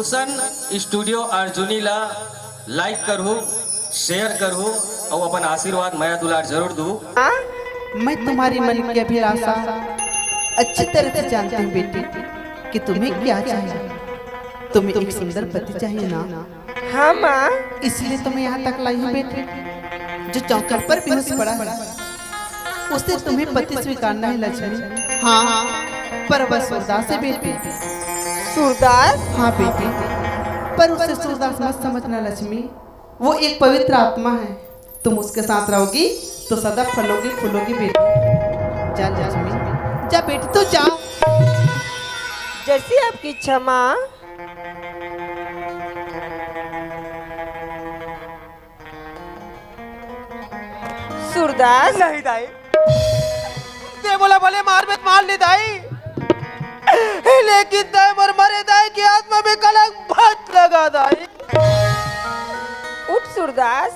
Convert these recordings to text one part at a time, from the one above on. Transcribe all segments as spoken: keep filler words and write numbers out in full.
रोशन studio Arjuni ला लाइक करहू, share करहू अउ अपन आशीर्वाद, मया दुलार जरूर दू। हाँ? मैं तुम्हारी मन की अभिलाषा अच्छी तरह से जानती हूँ बेटी, कि तुम्हें क्या चाहिए। तुम्हें एक सुंदर पति चाहिए ना? हाँ माँ। इसलिए तुम्हें यहाँ तक लाई हूँ बेटी। जो चौखट पर बेहोश पड़ा है, उसे तुम्हें पति स्वीकारना है लक्ष्मी। हाँ, पर वह सूरदास है बेटी। सूरदास? हाँ बेटी, पर उसे सूरदास मत समझना लक्ष्मी। वो एक पवित्र आत्मा है। तुम उसके साथ रहोगी तो सदा फलोगी फूलोगी बेटी। जा लक्ष्मी, जा बेटी, तू जा। जैसी आपकी इच्छा माँ। सूरदास। नहीं दाई, ते मोला भले मार में मार ले दाई, लेकिन तय मोर मरे दाई के आत्मा में कलंक मत लगा दाई। उठ सूरदास।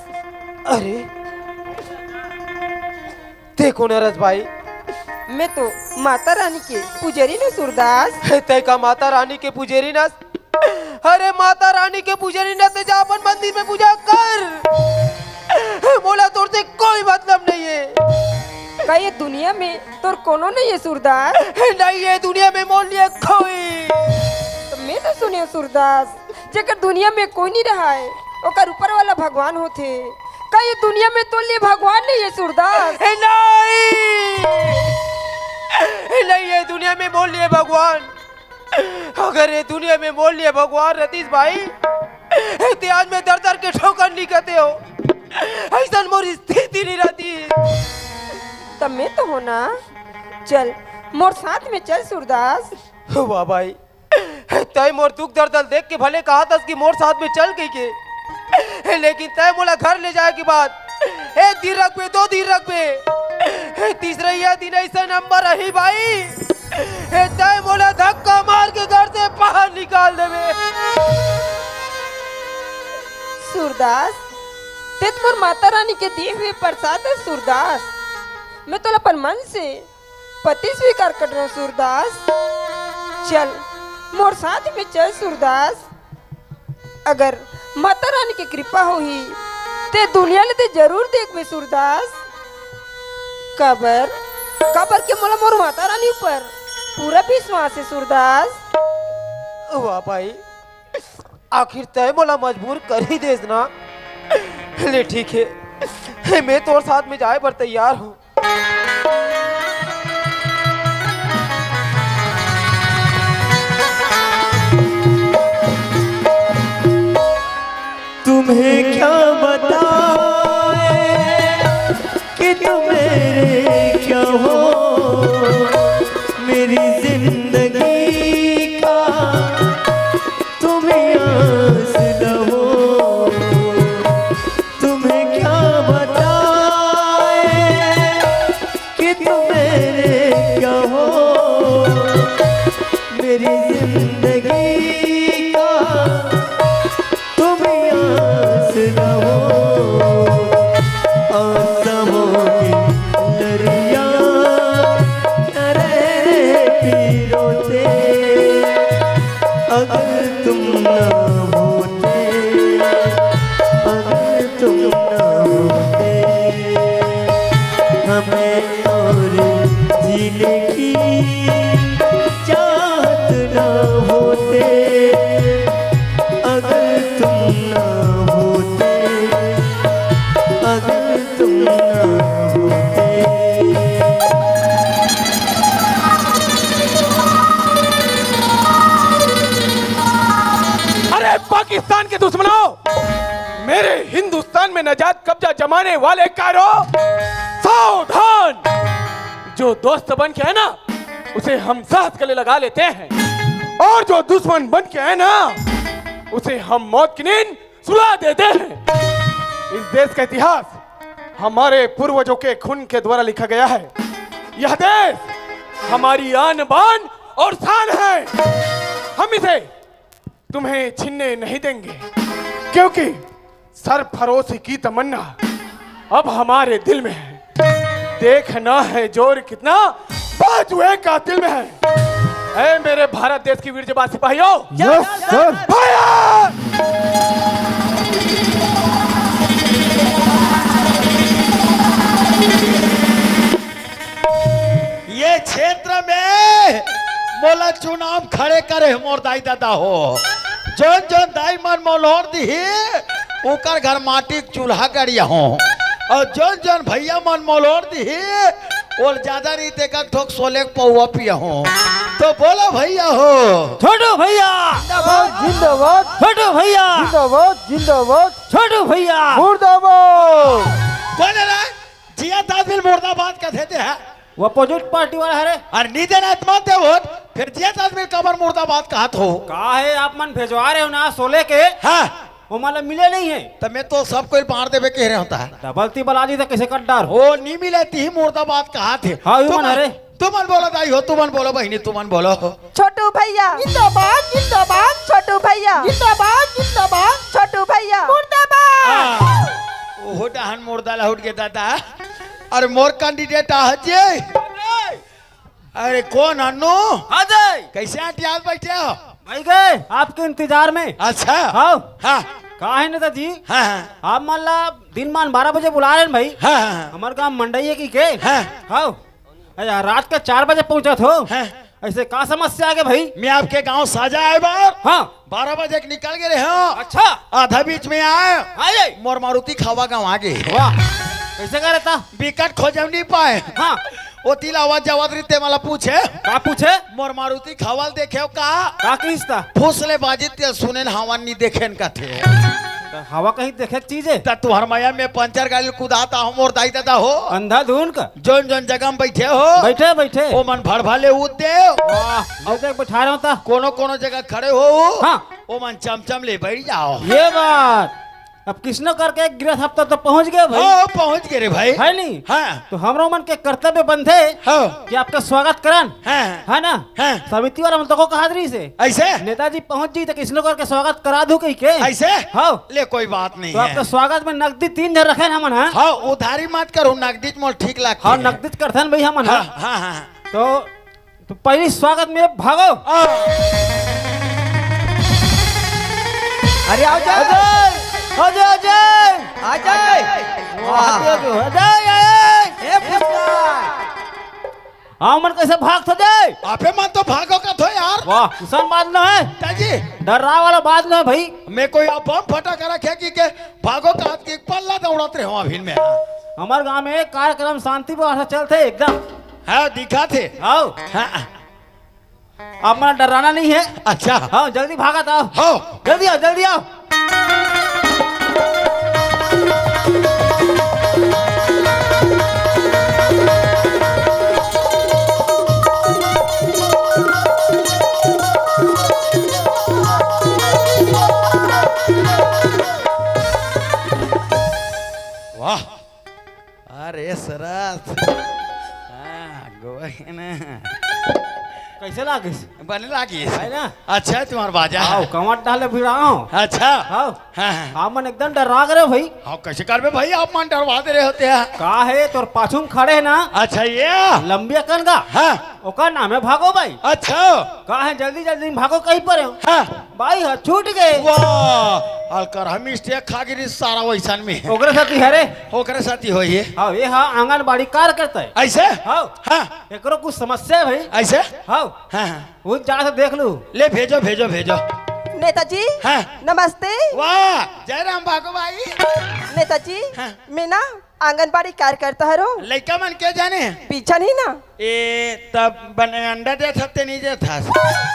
अरे, ते कोन हरस भाई? मैं तो माता रानी के पुजारी न सूरदास। हे, तय का माता रानी के पुजारी न? अरे, माता रानी के पुजारी न, ते जा अपन मंदिर में पूजा कर। मोला तोर से कोई मतलब नहीं है। का ये दुनिया में तोर कोनो नहीं है सूरदास? नहीं है दुनिया में मोर लिए कोई। तो मैं तो सुने सूरदास, जेकर दुनिया में कोई नहीं रहा है, ओकर ऊपर वाला भगवान होथे। का ये दुनिया में तोर लिए भगवान नहीं है सूरदास? ए, नहीं, ए, नहीं है दुनिया में मोर लिए भगवान। अगर ये दुनिया में मोर लिए भगवान रहतीस भाई, ते आज मैं दर दर के ठोकर नहीं कहते हो, ऐसा मोर स्थिति नहीं रहती। तब मैं तो हो ना, चल मोर साथ में चल सूरदास। वाह भाई, तय मोर दुख दर्द ल देख के भले कहत हस कि मोर साथ में चल कहिके, लेकिन तय मोला घर ले जाए के बाद एक दिन रखबे, दो दिन रखबे, तीसरइया दिन ऐसा नंबर रही भाई, तय मोला धक्का मार के घर से बाहर निकाल देबे। सूरदास, ते तो मोर माता रानी के दिए हुए प्रसाद है सूरदास। मैं तोला अपन मन से पति स्वीकार कर रहा हूँ सूरदास। चल, मोर साथ में चल सूरदास। अगर माता रानी के कृपा होही, ते दुनिया ले ते जरूर देखबे सूरदास। काबर, काबर के मोला मोर माता रानी ऊपर पूरा विश्वास है सूरदास। वाह भाई, आखिर तय मोला मजबूर कर ही देस ना। ले ठीक है, मैं तोर साथ में जाए बर तैयार हूँ। तुम्हें क्या बताएं कि तुम मेरे क्या हो, मेरी जिंदगी का तुम ही आंसू हो। तुम्हें क्या बताएं कि तुम मेरे क्या हो, मेरी जिंदगी का तुम आस न हो। आंसुओं की लरियां न रहे पीरों से, अगर तुम ना होते, अगर तुम ना होते, हमें और जीने की चाहत ना होते, अगर तुम ना होते, अगर तुम ना होते। अरे पाकिस्तान के दुश्मनों, मेरे हिंदुस्तान में नजात कब्जा जमाने वाले कायरो, सावधान! जो दोस्त बन के है ना, उसे हम साथ गले लगा लेते हैं, और जो दुश्मन बन के है ना, उसे हम मौत की नींद सुला देते हैं। इस देश का इतिहास हमारे पूर्वजों के खून के द्वारा लिखा गया है। यह देश हमारी आन बान और शान है। हम इसे तुम्हें छीनने नहीं देंगे, क्योंकि सरफरोशी की तमन्ना अब हमारे दिल में है। देखना है जोर कितना बाजुए का दिल में है। ऐ मेरे भारत देश की वीर जवान सिपाहियों, यस सर। भैया मोर दाई ददा हो, जोन जोन दाई मन मोलोर दिही, ओकर घर माटी के चूल्हा गड़िया हो, अउ जोन जोन भइया मन मोलोर दिही, ओल जादा नइ ते एक ठोक सोले के पौवा पिया हो। तो बोलो भइया हो। छोटू भइया। जिंदाबाद, जिंदाबाद। छोटू भइया। जिंदाबाद, जिंदाबाद। छोटू भइया। मुर्दाबाद। कोन हे रे? जियत आदमी ल मुर्दाबाद कथे ते हे। वो अपोजिट पार्टी वाला हरे। अरे नइ देना त मत दे वोट, फेर जियत आदमी ल काबर मुर्दाबाद कहत हो? का हे, आप मन भेजवा रहे हो ना सोले के? हाँ। वो मतलब मिले नइ हे। त मैं तो सब कोई बांट देबे कहे रहे हों। डबल तिबल आ जी त कइसे कर डार? ओ नइ मिले तिही मुर्दाबाद कहत हे। हाँ, यू तुमन, हरे। तुमन बोलो दाई हो, तुमन बोलो बहिनी, तुमन बोलो। छोटू भइया। जिंदाबाद, जिंदाबाद। छोटू भइया। जिंदाबाद, जिंदाबाद। छोटू भइया। मुर्दाबाद। आ, ओहो डहन मुर्दा ला उठ गे ददा। अरे मोर कैंडिडेट आ जी। अरे कोन अन्नू? हाँ जी। कइसे अटियात बइठे हो? भाई गए आपके इंतजार में। अच्छा। हाँ। हाँ। का हे नेताजी? हाँ, हाँ। आप मन ला दिन मान बारह बजे बुला रहे हैं भाई। हाँ, हाँ, हाँ। हमर गांव मंडई हे कहिके। हाँ। हाँ। अरे, रात के चार बजे पहुंचत हो। हैं? अइसे का समस्या आगे भाई? मैं आपके गांव साजा आय बार। हाँ। बारह बजे के निकल गे रहे हो। अच्छा। आधा बीच में आय। हाँ जी। मोर मारुति खवा गंवा गे। वाह। कइसे करे त? बिकट खोजे म नइ पाय। हाँ। ओती ल आवत जावत रहिते मला पूछे। का पूछे? मोर मारुति खवा ल देखे हो का? का कहिस त? फुसले बाजी ते सुनेन हवा ल नइ देखेन कथे। त हवा कहीं देखे के चीज हे? त तुंहर मया में पंचर गाड़ी ल कुदात आहों मोर दाई ददा हो। अंधाधुन का? जोन जोन जगह में बइठे हो, बइठे, बइठे। ओमन भड़भड़ ले उठ देव। वाह, ले देख बइठा रहे हो त। कोनो कोनो जगह खड़े हो, हाँ। ओमन चमचम ले बइठ जाव। ये बात। अब किसनो करके गिरत हफ्ता तो पहुंच गए भाई। हाँ, पहुंच गए रे भाई। हे नी? हाँ। तो हमरो मन के कर्तव्य बनथे हाँ। कि आपका स्वागत करन। हाँ। हे ना? हाँ। समिति वाला मन तो को कहत रहिसे। अइसे? नेताजी पहुंच जी त किसनो करके स्वागत करा दू कहिके। अइसे? हाँ। ले कोई बात नहीं तो हे। आपका स्वागत में नकदी तीन झन रखे हन हमन, हाँ? हाँ, उधारी मत करो, नकदी मोला ठीक लगथे। हाँ, नकदी करथन भाई हमन, हाँ, हाँ? हाँ, हाँ। तो, तो पहली स्वागत में भागो। आ। अरे आओ जा। अजय, अजय, अजय। अजय। वाह। अजय, अजय। ए पुष्पा। हमन कइसे भागथो दे? आपे मन तो भागो कथो यार। वाह, अइसन बात नोहे। ताजी। डर्रा वाला बात नोहे भाई। मैं कोई अब बम फटाका रखे कि के भागो कहत कि पल्ला दौड़त रहे हो अभी में। हमर गांव में कार्यक्रम शांति व्यवस्था चलथे एकदम। हाँ, दिखथे। आओ। हाँ। अब मन डर्राना नइ हे। अच्छा। हाँ, जल्दी भागत आओ। हाँ। जल्दी आओ, जल्दी आओ। वाह। अरे सरस। हाँ, गोबर हे ना। कइसे लागिस? बने लागिस। हे ना? अच्छा हे तुंहर बाजा। आओ, कमर डाले भिड़ाओ। अच्छा। आओ। हाँ, हाँ। आप मन एकदम डर्रा गे रहे हो भाई। हाँ, कइसे करबे भाई, आप मन डरवा दे रहे होते हैं। का हे, तोर पाछू में खड़े हे ना? अच्छा, ये? लंबी अकन का? हाँ। ओकर नाम हे भागो भाई। अच्छा। का हे, जल्दी जल्दी में भागो कहीं पर हो। हाँ। बाई ह छूट गे। वाह, अलकर हम mistake खा गिरी सारा वइसन में। ओकरे साथी हरे। ओकरे साथी होही। हाँ, ये हा आंगनबाड़ी कार्यकर्ता हे। अइसे? हाँ। हाँ। एकरो कुछ समस्या हे भाई। अइसे? हाँ। हाँ, हाँ। वो जा से देख लू। ले भेजो, भेजो, भेजो। नेताजी। हाँ। नमस्ते। वाह, जय राम भागो भाई। नेताजी, हाँ। मैं ना आंगनबाड़ी कार्यकर्ता हरो। लइका मन के जाने? पीछा नहीं ना। ए, तब बने अंडा देत हस ते नइ देत हस?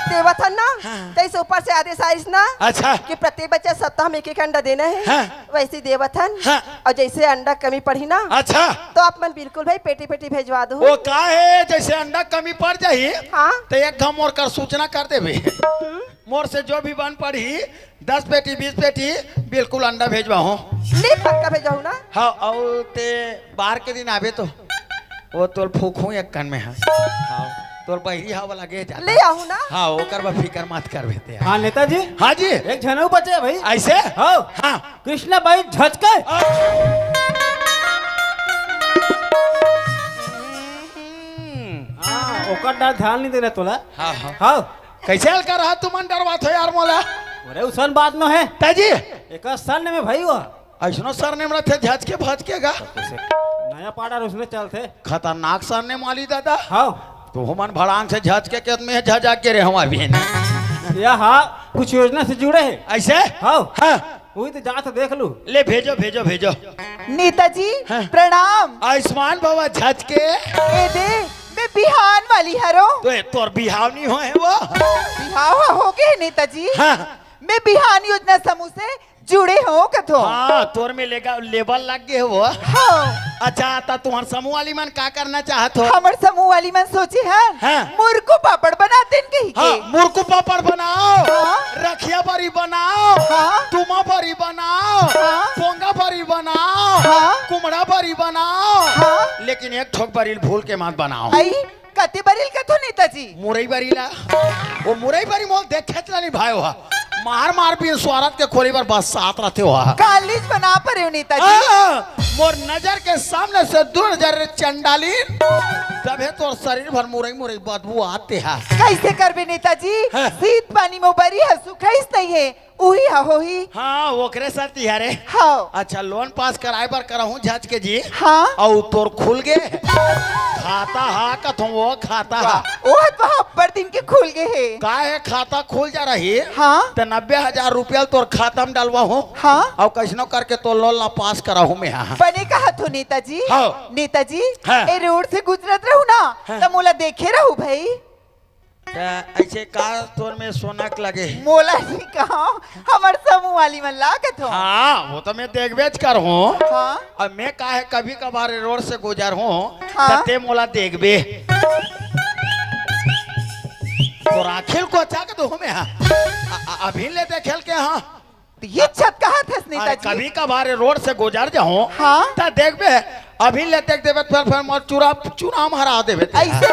देवत हन ना। हाँ। तइसे ऊपर से आदेश आइस ना। अच्छा। कि प्रति बच्चा सप्ताह में एक एक अंडा देना हे। हाँ। वइसे देवत हन। हाँ। अउ जइसे अंडा कमी पड़ही ना। अच्छा। तो आप मन बिल्कुल भाई पेटी पेटी भेजवा दो। ओ का हे, जइसे अंडा कमी पड़ जाही, हाँ। त एक घम मोर कर सूचना कर देबे। हम्म। मोर से जो भी बन पड़ही, दस पेटी, बीस पेटी, बिल्कुल अंडा भेजवा हो। ले पक्का भेजहू ना। हाँ, अउ ते बार के दिन आबे तो, वो तोल फूकहूँ एक कन में, हाँ। हाँ, तोल बहिरी हवा लगे जाता। ले आहू ना। हाँ, ओकर बा फिकर मत करबे ते। हाँ, नेताजी। हाँ जी। एक झन अउ बचे भाई। अइसे? हाँ। हाँ। कृष्णा बाई झचके। आ। हाँ, ओकर डर ध्यान नइ देना तोला। हाँ, हाँ। हाँ। कइसे हल्का रहा तुमन डरवात हो यार मोला? अरे, अइसन बात नोहे। ताजी? एकर सन में भाई वो। अइसनो सरनेम रथे, झचके भचके गा। कइसे? नया पाड़ा उसने चलथे। खतरनाक सरनेम वाली दादा। हाँ। तो हमन भड़ांग से झचके के में झजाक के रे हम अभी। या हाँ, कुछ योजना से जुड़े हे। ऐसे? हाँ। हाँ। वही तो जात देख लू। ले भेजो, भेजो, भेजो। नेताजी, हाँ। प्रणाम। आयुष्मान भवा झचके। ए दे, मैं बिहान वाली हरो। तो ए, तोर बिहाव नहीं होय हे वो? बिहाव हो गए नेताजी। हाँ। मैं बिहान योजना समूह से जुड़े हो कथो। हाँ, तोर में लेगा, लेबल लग गए हो। हाँ। अच्छा, त तुहर समूह वाली मन का करना चाहत हो? हमर समूह वाली मन सोचे हन, हाँ। मुरकू पापड़ बना देन कही के। हाँ, मुरकू पापड़ बनाओ, हाँ। रखिया बरी बनाओ, हाँ। तुमा बरी बनाओ, हाँ। पोंगा बरी बनाओ, हाँ। कुमड़ा बरी बनाओ। हाँ। लेकिन एक ठोक बरी भूल के मत बनाओ। आई, कते बरी ल कथो नेताजी? मुरई बरी ला। वो मुरई बरी मोल देखे चला नहीं भाई हो। मार मार भी स्वारथ के खोली बर बस साथ रहते हो। कालीज बना परे हो नेताजी। हाँ, मोर नजर के सामने से दूर नजर रे चंडाली। तबे तोर शरीर भर मुरई मुरई बदबू आते हैं। कैसे करबे नेताजी? हाँ। शीत पानी में बरी है, सुखाइस नहीं है। उही ह होही। हाँ, ओकरे साथ ही हरे। हाँ। अच्छा, लोन पास कराए बर करहूँ झचके जी। हाँ। अउ तोर खुल गे खाता हा कथों वो खाता हा। वाह, ओ ह तो अब्बड़ दिन के खुल गे हे। का हे खाता खुल जा रही? हाँ। त नब्बे हजार रुपया तोर खाता में डलवा हूँ। हाँ। अउ कैसनो करके तोर लोन ला पास कराहूँ मैं हा। बने कहा थो नेताजी। हाँ। नेताजी, हाँ। ए रोड से गुजरत रहू ना, हाँ। त मोला देखे रहू भाई। त ऐसे का तोर में सोनक लगे? मोला नहीं कहा, हमर समूह वाली मन ला कथो। हाँ, वो तो मैं देखबेच करहूँ। हाँ। अब मैं काहे कभी कभार रोड से गुजरहूँ, हाँ। त ते मोला देखबे। तोर आँखी ल कोचा के दूँ मैं, हाँ। अ-, अ-, अभी ले देखेल के, हाँ। त ये छत कहा थस अरे, नेताजी? कभी कभार रोड से गुजर जाहूँ, हाँ। त देखबे, अभी ले देख देबे, फेर, फेर मोर चुरा, चुरा मारा देबे ते। ऐसे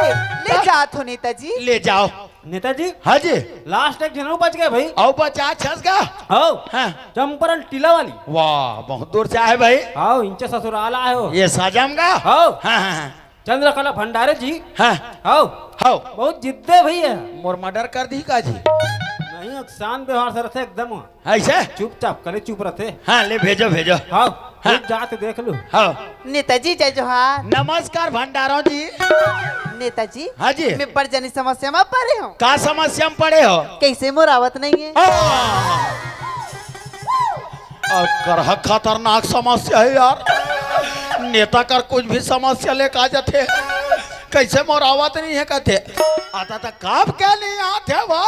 ले जात हो नेताजी। ले जाओ। नेताजी, हाँ जी। लास्ट एक झन अउ बच गए भाई। अउ बचा छस गा? हौ। हाँ। चंपरन टीला वाली। वाह, बहुत दूर से आए भाई। हौ, इनके ससुराल आए हो। ये सजम गा? हौ। हाँ, हाँ, हाँ। चंद्रकला भंडारे जी। हाँ। हौ। हौ। बहुत जिद्दे भैया। मोर मर्डर कर दी का जी? नहीं, शांत व्यवहार से रहते एकदम। ऐसे? चुपचाप, कले चुप रहते। हाँ, ले भेजो, भेजो। हाँ, हाँ। खुद जाके देख लू। हाँ। नेताजी, जय जोहार। नमस्कार भंडारों जी। नेताजी, हाँ जी। मैं बड़ जनी समस्या में पड़े हूँ। का समस्या में पड़े हो? कैसे मोर आवत नहीं है? आ! अउ करहा खतरनाक समस्या हे यार। नेता कर कुछ भी समस्या लेके आ जाथे। कैसे मोर आवत नहीं है कथे। आता त कब के नहीं आथे वो?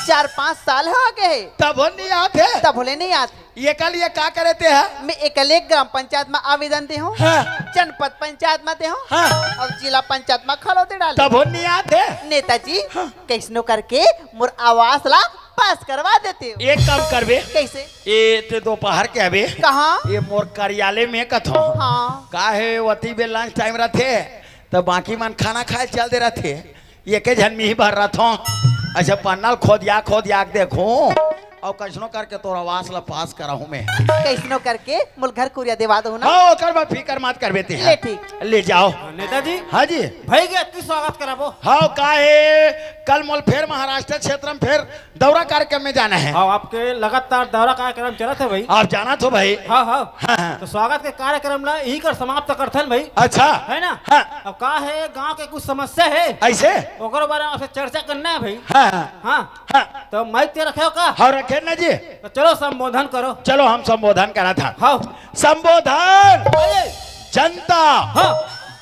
चार पाँच साल हो गए। तब वो नहीं आथे। तब बोले नहीं आथे। ये कल ये का करे ते है? मैं एकले ग्राम पंचायत में आवेदन दे हूँ, हाँ। जनपद पंचायत में दे हूँ, हाँ। अउ जिला पंचायत में खलो दे डाले। तब वो नहीं आथे। नेताजी, हाँ। कैसनो करके मोर आवास ला पास करवा देते हो। एक काम करबे। कैसे? ए, ते दोपहर के आबे। कहाँ? ये मोर कार्यालय में कथो। हाँ। का हे, वती बे लंच टाइम रथे, त बाकी मन खाना खाए चल दे रथे। एके झन मी ही भर रथो। अच्छा, पन्ना ल खोदिया, खोदिया के देखो। अउ कैसनो करके तोर आवास ला पास कराहूँ मैं। कैसनो करके मोल घर कुरिया देवा दो ना। हाँ, ओकर बर फिकर मत करबे ते। ले ठीक। ले जाओ। हाँ, नेताजी। हाँ जी। भाई के अतकी स्वागत कराबो। हाँ, का हे, कल मोल फेर महाराष्ट्र क्षेत्र में फेर दौरा कार्यक्रम में जाना है। हाँ, आपके लगातार दौरा कार्यक्रम चलत हे भाई। आप जानत हो भाई। हाँ, हाँ। हाँ, हाँ। तो स्वागत के कार्यक्रम ला यही कर समाप्त करथन भाई। अच्छा। है ना? हाँ। अब का हे, गांव के कुछ समस्या हे। ऐसे? ओकरो बारे में आपसे चर्चा करना हे भाई। हाँ, हाँ। हाँ। हाँ। तो माइक ते रखे हो का? हाँ, रखे ना जी। तो चलो संबोधन करो। चलो हम संबोधन करा था। हाँ। संबोधन। हाँ जी। जनता। हाँ।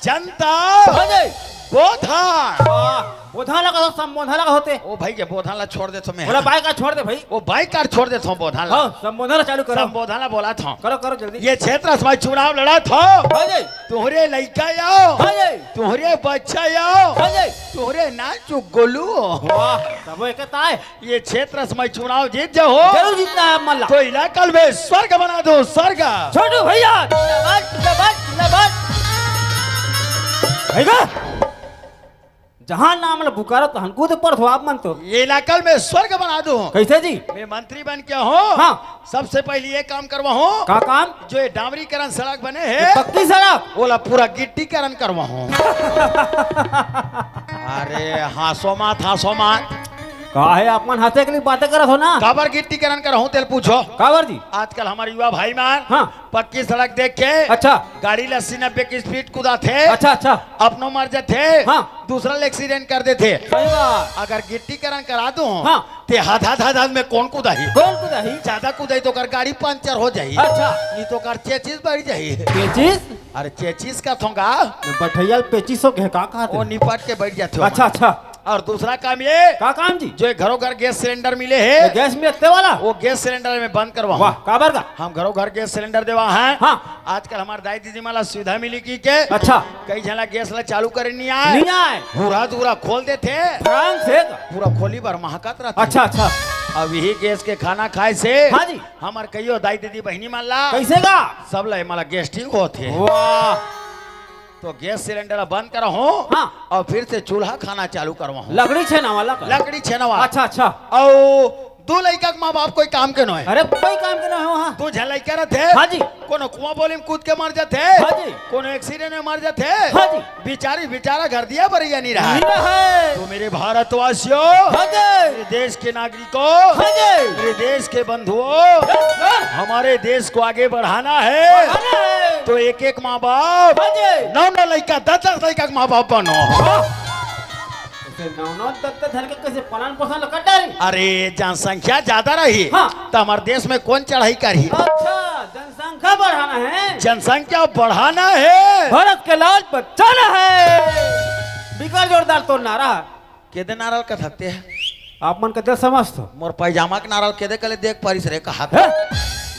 जनता। हाँ जी। बोधन। वाह, बोधन लगा तो संबोधन लगा होते। ओ भाई, ये बोधन ला छोड़ देथों मैं। बोला बाइक ला छोड़ दे भाई। ओ बाइक ला छोड़ देथों, बोधन ला। हाँ, संबोधन ला चालू करो। संबोधन ला बोलत हों। करो, करो जल्दी। ये क्षेत्र में चुनाव लड़त हों। हाँ जी। तुहरे लइका आयो। हाँ जी। तुहरे बच्चा आयो। हाँ जी। तुहरे नाचू गोलू। वाह, तबो एक ताय। ये क्षेत्र में चुनाव जीत जाहूँ। जरूर जीतना हे मन ला। तो इलाका में स्वर्ग बना दूँ, स्वर्ग। छोटू भैया, जिंदाबाद, जिंदाबाद, जिंदाबाद। भैया, जहाँ नाम ला पुकारो, तहाँ कूद पड़थो आप मन तो। ये इलाका में स्वर्ग बना दूँ। कैसे जी? मैं मंत्री बन के हूँ। हाँ। सबसे पहले ये काम करवाहूँ। का काम? जो ये डामरीकरण सड़क बने हे, ये पक्की सड़क? ओला पूरा गिट्टीकरण करवाहूँ। अरे, हाँसो मत, हाँसो मत। का हे, आप मन हंसे के लिए बातें करत हो ना? काबर गिट्टीकरण करहूं, तेल पूछो। काबर जी? आजकल हमर युवा भाई मन हाँ। पक्की सड़क देख के अच्छा। गाड़ी ल अस्सी नब्बे के स्पीड कुदाथे। अच्छा, अच्छा। अपनो मर जाथे, हाँ। दूसरा ल एक्सीडेंट कर देथे। सही बात। अगर गिट्टीकरण करा दूं, हाँ। ते हद हद हद हद में कौन कुदाही? कौन कुदाही? ज्यादा कुदाही तो ओकर गाड़ी पंचर हो जाही। अच्छा। नहीं तो ओकर चेचिस बैठ जाही। चेचिस? अरे चेचिस का थोंगा। बठैया ल पेचिस हो गए, का कहत वो हे? निपट के बैठ जाथे अच्छा, ओमा। अच्छा। और दूसरा काम ये का काम जी? जो घरों घर गैस सिलेंडर मिले हे, ये गैस में इतने वाला? वो गैस सिलेंडर में बंद करवा। वाह, काबर का? हम घरों घर गैस सिलेंडर देवा हैं। हाँ। आजकल हमारे दाई दीदी मन ला सुविधा मिली की के? अच्छा। कई झन ला गैस ला चालू करे नहीं आए। नहीं आए। पूरा दूरा खोल देथे। फ्रांस है का? पूरा खोली बर महकत रहथे। अच्छा, अच्छा। अब यही गैस के खाना खाए से हाँ जी। हमार कईयो दाई दीदी बहिनी मन ला कैसे का? सब ला एमन ला गैस्ट्रिक होथे। वाह। तो गैस सिलेंडर बंद करहूं हाँ। और फिर से चूल्हा खाना चालू करवाहूं। लकड़ी छेना वाला का? लकड़ी छेना वाला। अच्छा, अच्छा। और दो लइका के माँ बाप कोई काम के नोहे। अरे कोई काम के नोहे वहाँ। दो झन लइका रहथे। हाँ जी। कोनो कुआं बोली में कूद के मर जाथे। हाँ जी। कोनो एक्सीडेंट में मर जाथे। हाँ जी। बिचारी बिचारा घर दिया बरैया नहीं रहा। नहीं रहा। तो मेरे भारतवासियों, हाँ जी। मेरे देश के नागरिकों, हाँ जी। मेरे देश के बंधुओं, हाँ। हमारे देश को आगे बढ़ाना है। बढ़ाना है। तो एक एक माँ बाप, हाँ जी। नौ नौ लइका, दस दस लइका के माँ बाप बनो। हाँ। ऐसे नौ नौ दस दस धर के कैसे पालन पोषण ल कर डारी? अरे जनसंख्या ज्यादा रही हाँ। तो हमारे देश में कौन चढ़ाई करी? अच्छा, जनसंख्या बढ़ाना है। जनसंख्या बढ़ाना है। भारत के लाल बचाना है। बिकर जोरदार तोर नारा। केदे नारा ल कथते हैं? आप मन के दिल समझ तो। मोर पैजामा के नारा ल केदे कले देख पारिस रे कहा। हैं?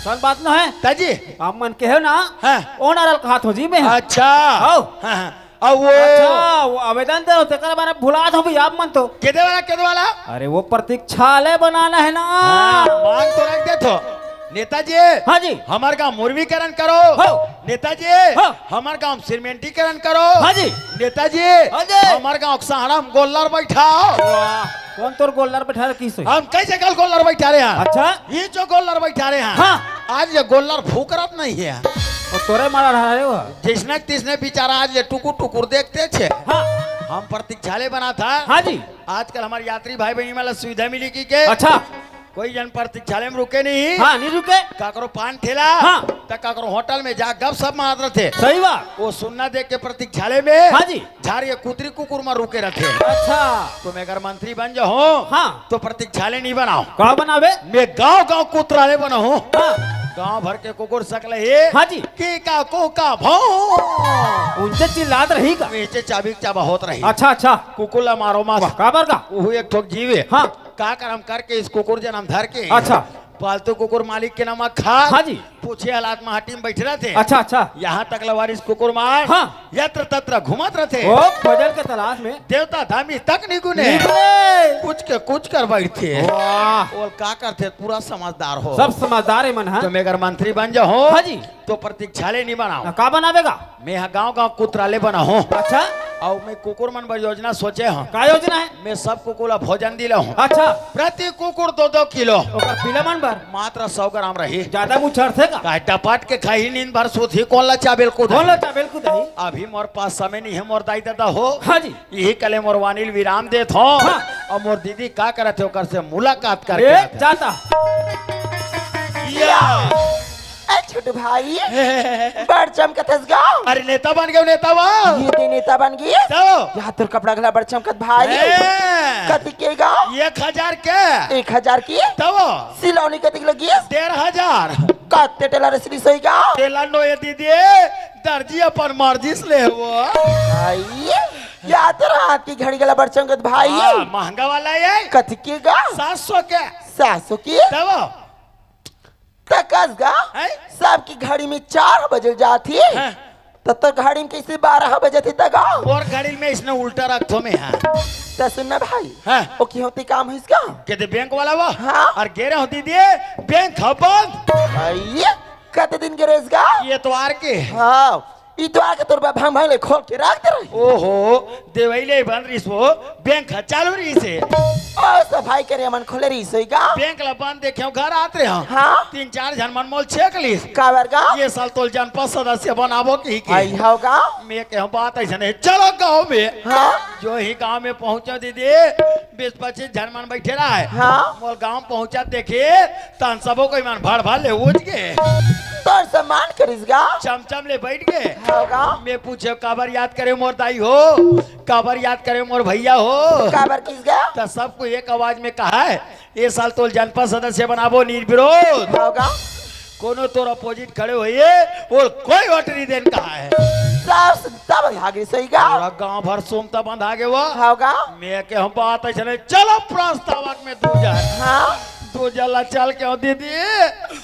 सन बात न है। ताजी। आप मन के हो ना? हाँ। ओ नारा ल कहा थो जी मैं। अच्छा। आओ। हाँ, हाँ। अब वो अच्छा, वो आवेदन दे, तेकर बारे में भुला दो भी आप मन तो। केदे वाला, केदे वाला? अरे वो प्रतीक्षालय बनाना है ना। हाँ, मांग तो रख दे तो। नेताजी, हाँ जी। हमार गांव मुर्मीकरण करो। हो। नेताजी, हाँ। हमार गांव सीमेंटीकरण करो। हाँ जी। नेताजी, हाँ जी। हमार गांव के सहारा में गोल्लर बैठाओ। वाह, कौन तोर गोल्लर बैठा रखी से? हम कैसे कल गोल्लर बैठा रहे हैं? अच्छा। ये जो गोल्लर बैठा रहे हैं। हाँ। आज ये गोल्लर फूकरत नहीं है। वो तोरे मारा रहा है वो। जैसने तैसने बेचारा आज ये टुकुर टुकुर देखते छे। हाँ। हम प्रतीक्षालय बना था। हाँ जी। आजकल हमारे यात्री भाई बहनी वाला सुविधा मिली की के? अच्छा। कोई जन प्रतीक्षालय में रुके नहीं। हाँ, नहीं रुके। काकरो पान ठेला, हाँ। त काकरो होटल में जा गपशप मारत रहते। सही बात। वो सुन्ना देख के प्रतीक्षालय में हाँ जी। झार ये कुतरी कुकुर में रुके रहते। अच्छा। तो मैं अगर मंत्री बन जाऊँ, हाँ। तो प्रतीक्षालय नहीं बनाओ। का बनावे? मैं गांव गांव कुतरालय बनाऊँ। हाँ। गांव भर के कुकुर सकले हे। हाँ जी। की का को का भौ। उनसे चिल्लात रही का? नीचे चाबी चाबा होत रही। अच्छा, अच्छा। कुकुर ला मारो मत। वाह, काबर का? वो एक ठोक जीव हे। हाँ। का करम करके इस कुकुर जनम धर के। अच्छा। पालतू कुकुर मालिक के नाम खा। हाँ जी। पूछे हालात में हाटी में बैठे रहते। अच्छा, अच्छा। यहाँ तक लवारिस कुकुर मार। हाँ। यत्र तत्र घूमत रहते। ओ, खोजल के तलाश में। देवता धामी तक नहीं गुने। नहीं गुने। कुछ के कुछ कर बैठते। वाह। और का करते पूरा समझदार हो। सब समझदार है मन, हाँ। तो मैं अगर मंत्री बन जाऊँ, हाँ जी। तो प्रतीक्षालय नहीं बनाओ। ना, का बनावेगा? मैं यहाँ गांव गांव कुतराले बनाऊँ। अच्छा। और मैं कुकुर मन बर योजना सोचे हूँ। का योजना है? मैं सब कुकुर ला भोजन दिलाऊँ। अच्छा। प्रति कुकुर दो दो किलो। ओकर पीला मन बर? मात्र सौ ग्राम रही। ज्यादा मुँह चढ़थे का? काहे डपट के खाही नींद भर सूत ही कौन ला चाबेल कूद कौन है? ला चाबेल कूद है? अभी मोर पास समय नहीं है मोर दाई दादा हो। हाँ जी। यही कले मोर वाणी ल विराम देत हो। हाँ। और मोर दीदी का करत है ओकर से मुलाकात करके ए, आते हैं। जाता। या। ए छोटू भाई, बड़ चमकत हस गा। अरे नेता बन गयो नेता वा। ये दे नेता बन गई। तो? या तोर कपड़ा घला बड़ चमकत भाई। ए। कति के गा? एक हजार के। एक हजार की? तब? सिलौनी कति के लगी? डेढ़ हजार। कते टेलर सिली सोई गा? टेलर नो ये दीदी, दर्जी अपन मर्जी से ले वो। भाई, या तोर हाथ की घड़ी घला बड़ चमकत भाई। हाँ, महंगा वाला ये। कति के गा? सात सौ के। सात सौ की? तब? तकस गा, हैं? सबकी घड़ी में चार बजे जाती, हैं? त तोर घड़ी में कैसे बारह बजे थी तगा? मोर घड़ी में इसने उल्टा रखथो मैं, हाँ। त सुन ना भाई, हैं? ओ की होती काम है इसका? कहते बैंक वाला वो? हाँ। और गे रहे होती दिए, बैंक ह बंद। भाई, कते दिन के रेस गा? ये एतवार के। हाँ। ई तो आके तोर बा भांग भांग ले खोल के रख दे रही। ओहो, देवई ले बंद रहिस हो, बैंक ह चालू रहिस हे। ओ, सफाई करे मन खोले रहिस होई गा। बैंक ला बंद देखे हंव, घर आत रहे हंव। हाँ। तीन चार झन मन मोल छेक लिस। काबर गा? ये साल तोल जनपद सदस्य बनाबो कहिके। आई हव गा? मैं कहे हंव बात अइसने हे, चलो गांव में। हाँ। जो ही गांव में पहुंचे दीदी, बीस पच्चीस झन मन बइठे रहय। हाँ। मोल गांव पहुंचत देखे, तहन सबो कोई मन भड़ भड़ ले उठ गे। तोर सम्मान करिस गा? चमचम ले बइठ गे। हव गा? मैं पूछे, काबर याद करे मोर दाई हो, काबर याद करे मोर भइया हो? काबर किस गा? त सब कोई एक आवाज में कहय, ए साल तोल जनपद सदस्य बनाबो निर्विरोध। हव गा? कोनो तोर अपोजिट खड़े होही, ओला कोई वोट नइ देन कहय। सब तब भाग गे सही गा। पूरा गांव भर सोमता बंधा गे वो। हव गा? मैं कहे हंव बात अइसने हे, चलो प्रस्तावक में दू झन। हाँ। दू झन ला चल कहे हंव दीदी,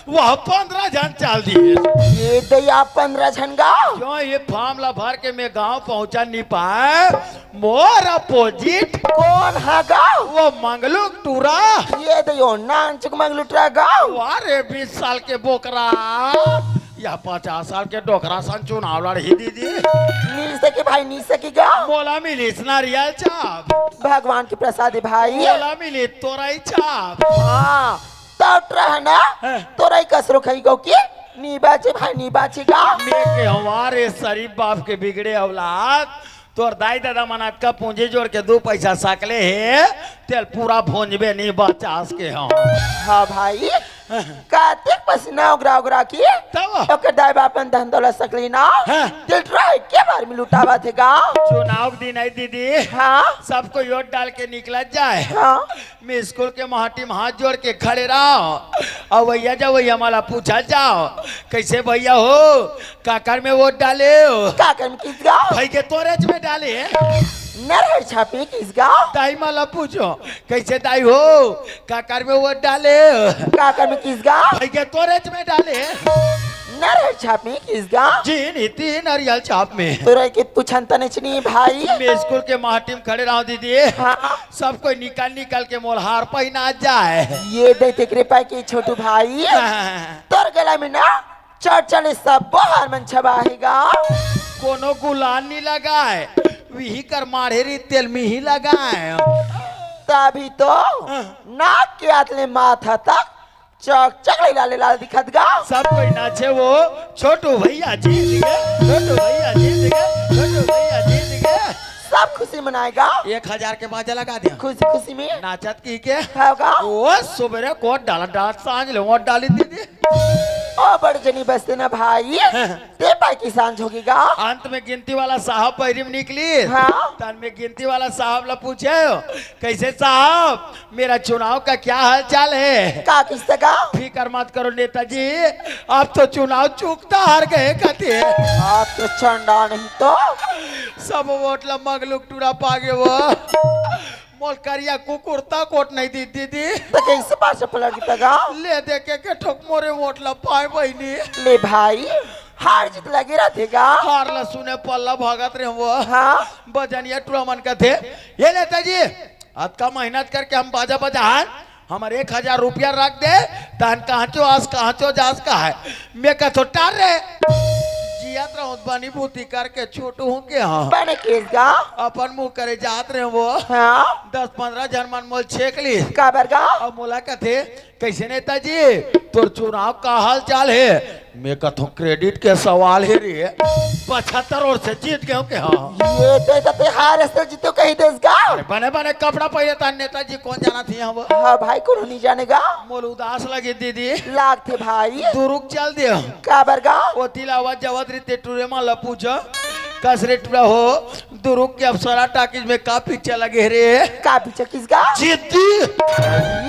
वो पंद्रह झन चल दिस। ये दई आप पंद्रह झन गा। क्यों ये फार्म ला भर के मैं गांव पहुंचा नइ पाएंव, मोर अपोजिट। कोन हा गा? वो मंगलू टूरा। ये दई ओ नानचुक मंगलू टूरा गा। वाह रे बीस साल के बोकरा, या पचास साल के डोकरा सन चुनाव लड़ही दीदी। मिल सके भाई, मिल सके गा। मोला मिलिस नरियल चाप। भगवान के प्रसाद हे भाई। मोला मिलिस तोरई चाप। हाँ, तब रह ना। हाँ। तोरई कसरो खाई गो की? नइ बाचे भाई, नइ बाचे गा। मैं कहे हंव वाह रे शरीफ बाप के बिगड़े औलाद, तोर दाई ददा मन अतका पूंजी जोड़ के दू पइसा सकले हे, तेला पूरा भोंजबे नइ बचास कहे हंव। हाँ भाई, कतेक पसीना उगरा उगरा के तब? ओकर दाई बाप मन धन दौलत सकले ना, हाँ। तेला टूरा एके बार में लुटावत हे गा। चुनाव के दिन अइस दीदी, हाँ। सबको वोट डाल के निकलत जाय। हाँ। मैं स्कूल के माटी में हाथ जोड़ के खड़े रहंव। अउ भइया जा, भइया मन ला पूछत जांव, कइसे भइया हो, काकर में वोट डाले हो? काकर में किस गा? भई के तोरेच में डाले। नरियल छाप में किस गा? दाई मन ला पूछंव, कइसे दाई हो, काकर में वोट डाले हो? काकर में किस गा? भई के तोरेच में डाले। नरियल छाप में किस गा? जी नीति नरियल छाप में। तोरई के पूछन तनेच नइ भाई। मैं स्कूल के माटी में खड़े रहंव दीदी। हाँ। सब कोई निकल निकल के मोला हार पहिना जाय। ये दे तेकरे पाय के छोटू भाई। हाँ। तोर गला में ना चढ़ चढ़े सब्बो हार मन छबाही गा। कोनो गुलाल नइ लगाय, विही कर माढ़े रही तेला मिही लगाय। तभी तो हाँ। नाक के आत ले माथा तक चक चक ले लाले लाल दिखत गा। सब कोई नाचे वो, छोटू भइया जीत गे, छोटू भइया जीत गे, छोटू भइया जीत गे। सब खुशी मनाय गा। एक हजार के बाजा लगा दे। खुशी खुशी में। नाचत कहिके। हव गा। ओ सुबेरे के वोट डालत डालत सांझ ले वोट डालिस दीदी। ओ बड़ जनी बसते ना भाई। ते पाय के सांझ होगे गा। अंत में गिनती वाला साहब पैरी में निकलिस। हाँ। तहन मैं गिनती वाला साहब ला पूछेंव, कइसे साहब, मेरा चुनाव का क्या हाल चाल है? का किस गा? फिकर मत करो नेताजी, आप तो चुनाव चूकता हार गे कथे। आप तो चंडा नहीं तो। सब वोट ला मंगलू टूरा पागे वो। मोला करिया कुकुर तक वोट नइ दिस दीदी। त कइसे पाछे पलट गे गा? ले दे के, के ठोक मोरे वोट ला पाय बहिनी। ले भाई, हार जीत लगे रहिथे गा। हार ला सुने पल्ला भागत रहे वो। हाँ। बजनिया टूरा मन कथे, ए नेताजी, अतका मेहनत करके हम बाजा बजाहन, हमर एक हजार रुपया रख दे, तहन कहांचो आस, कहांचो जास कहय। मैं कथंव टार रे, जियत रहंव त बनी भूती करके छोटू हूं के हाँ। बने किस गा? अपन मुंह करे जात रहे वो। हाँ। दस पंद्रह झन मन मोला छेक लिस। काबर गा? अउ मोला कथे, कइसे नेताजी, तोर चुनाव का हाल चाल हे? मैं कथंव, credit के सवाल हे रे, पचहत्तर वोट से जीत गेंव के हाँ। ये तो, तो ते हार से जीतेंव कहि देस गा। अरे बने बने कपड़ा पहिरे तहन नेताजी कोन जानत हे वो। हाँ भाई, कोनो नइ जाने गा। मोला उदास लगिस दीदी। लागथे भाई। दुरुग चल देंव। काबर गा? ओती ले आवत जावत रहितेंव टूरे मन ला पूछंव, कस रे टूरा हो, दुरुग के अप्सरा टाकीज में का पिक्चर लगे हे रे? का पिक्चर किस गा? जिद्दी।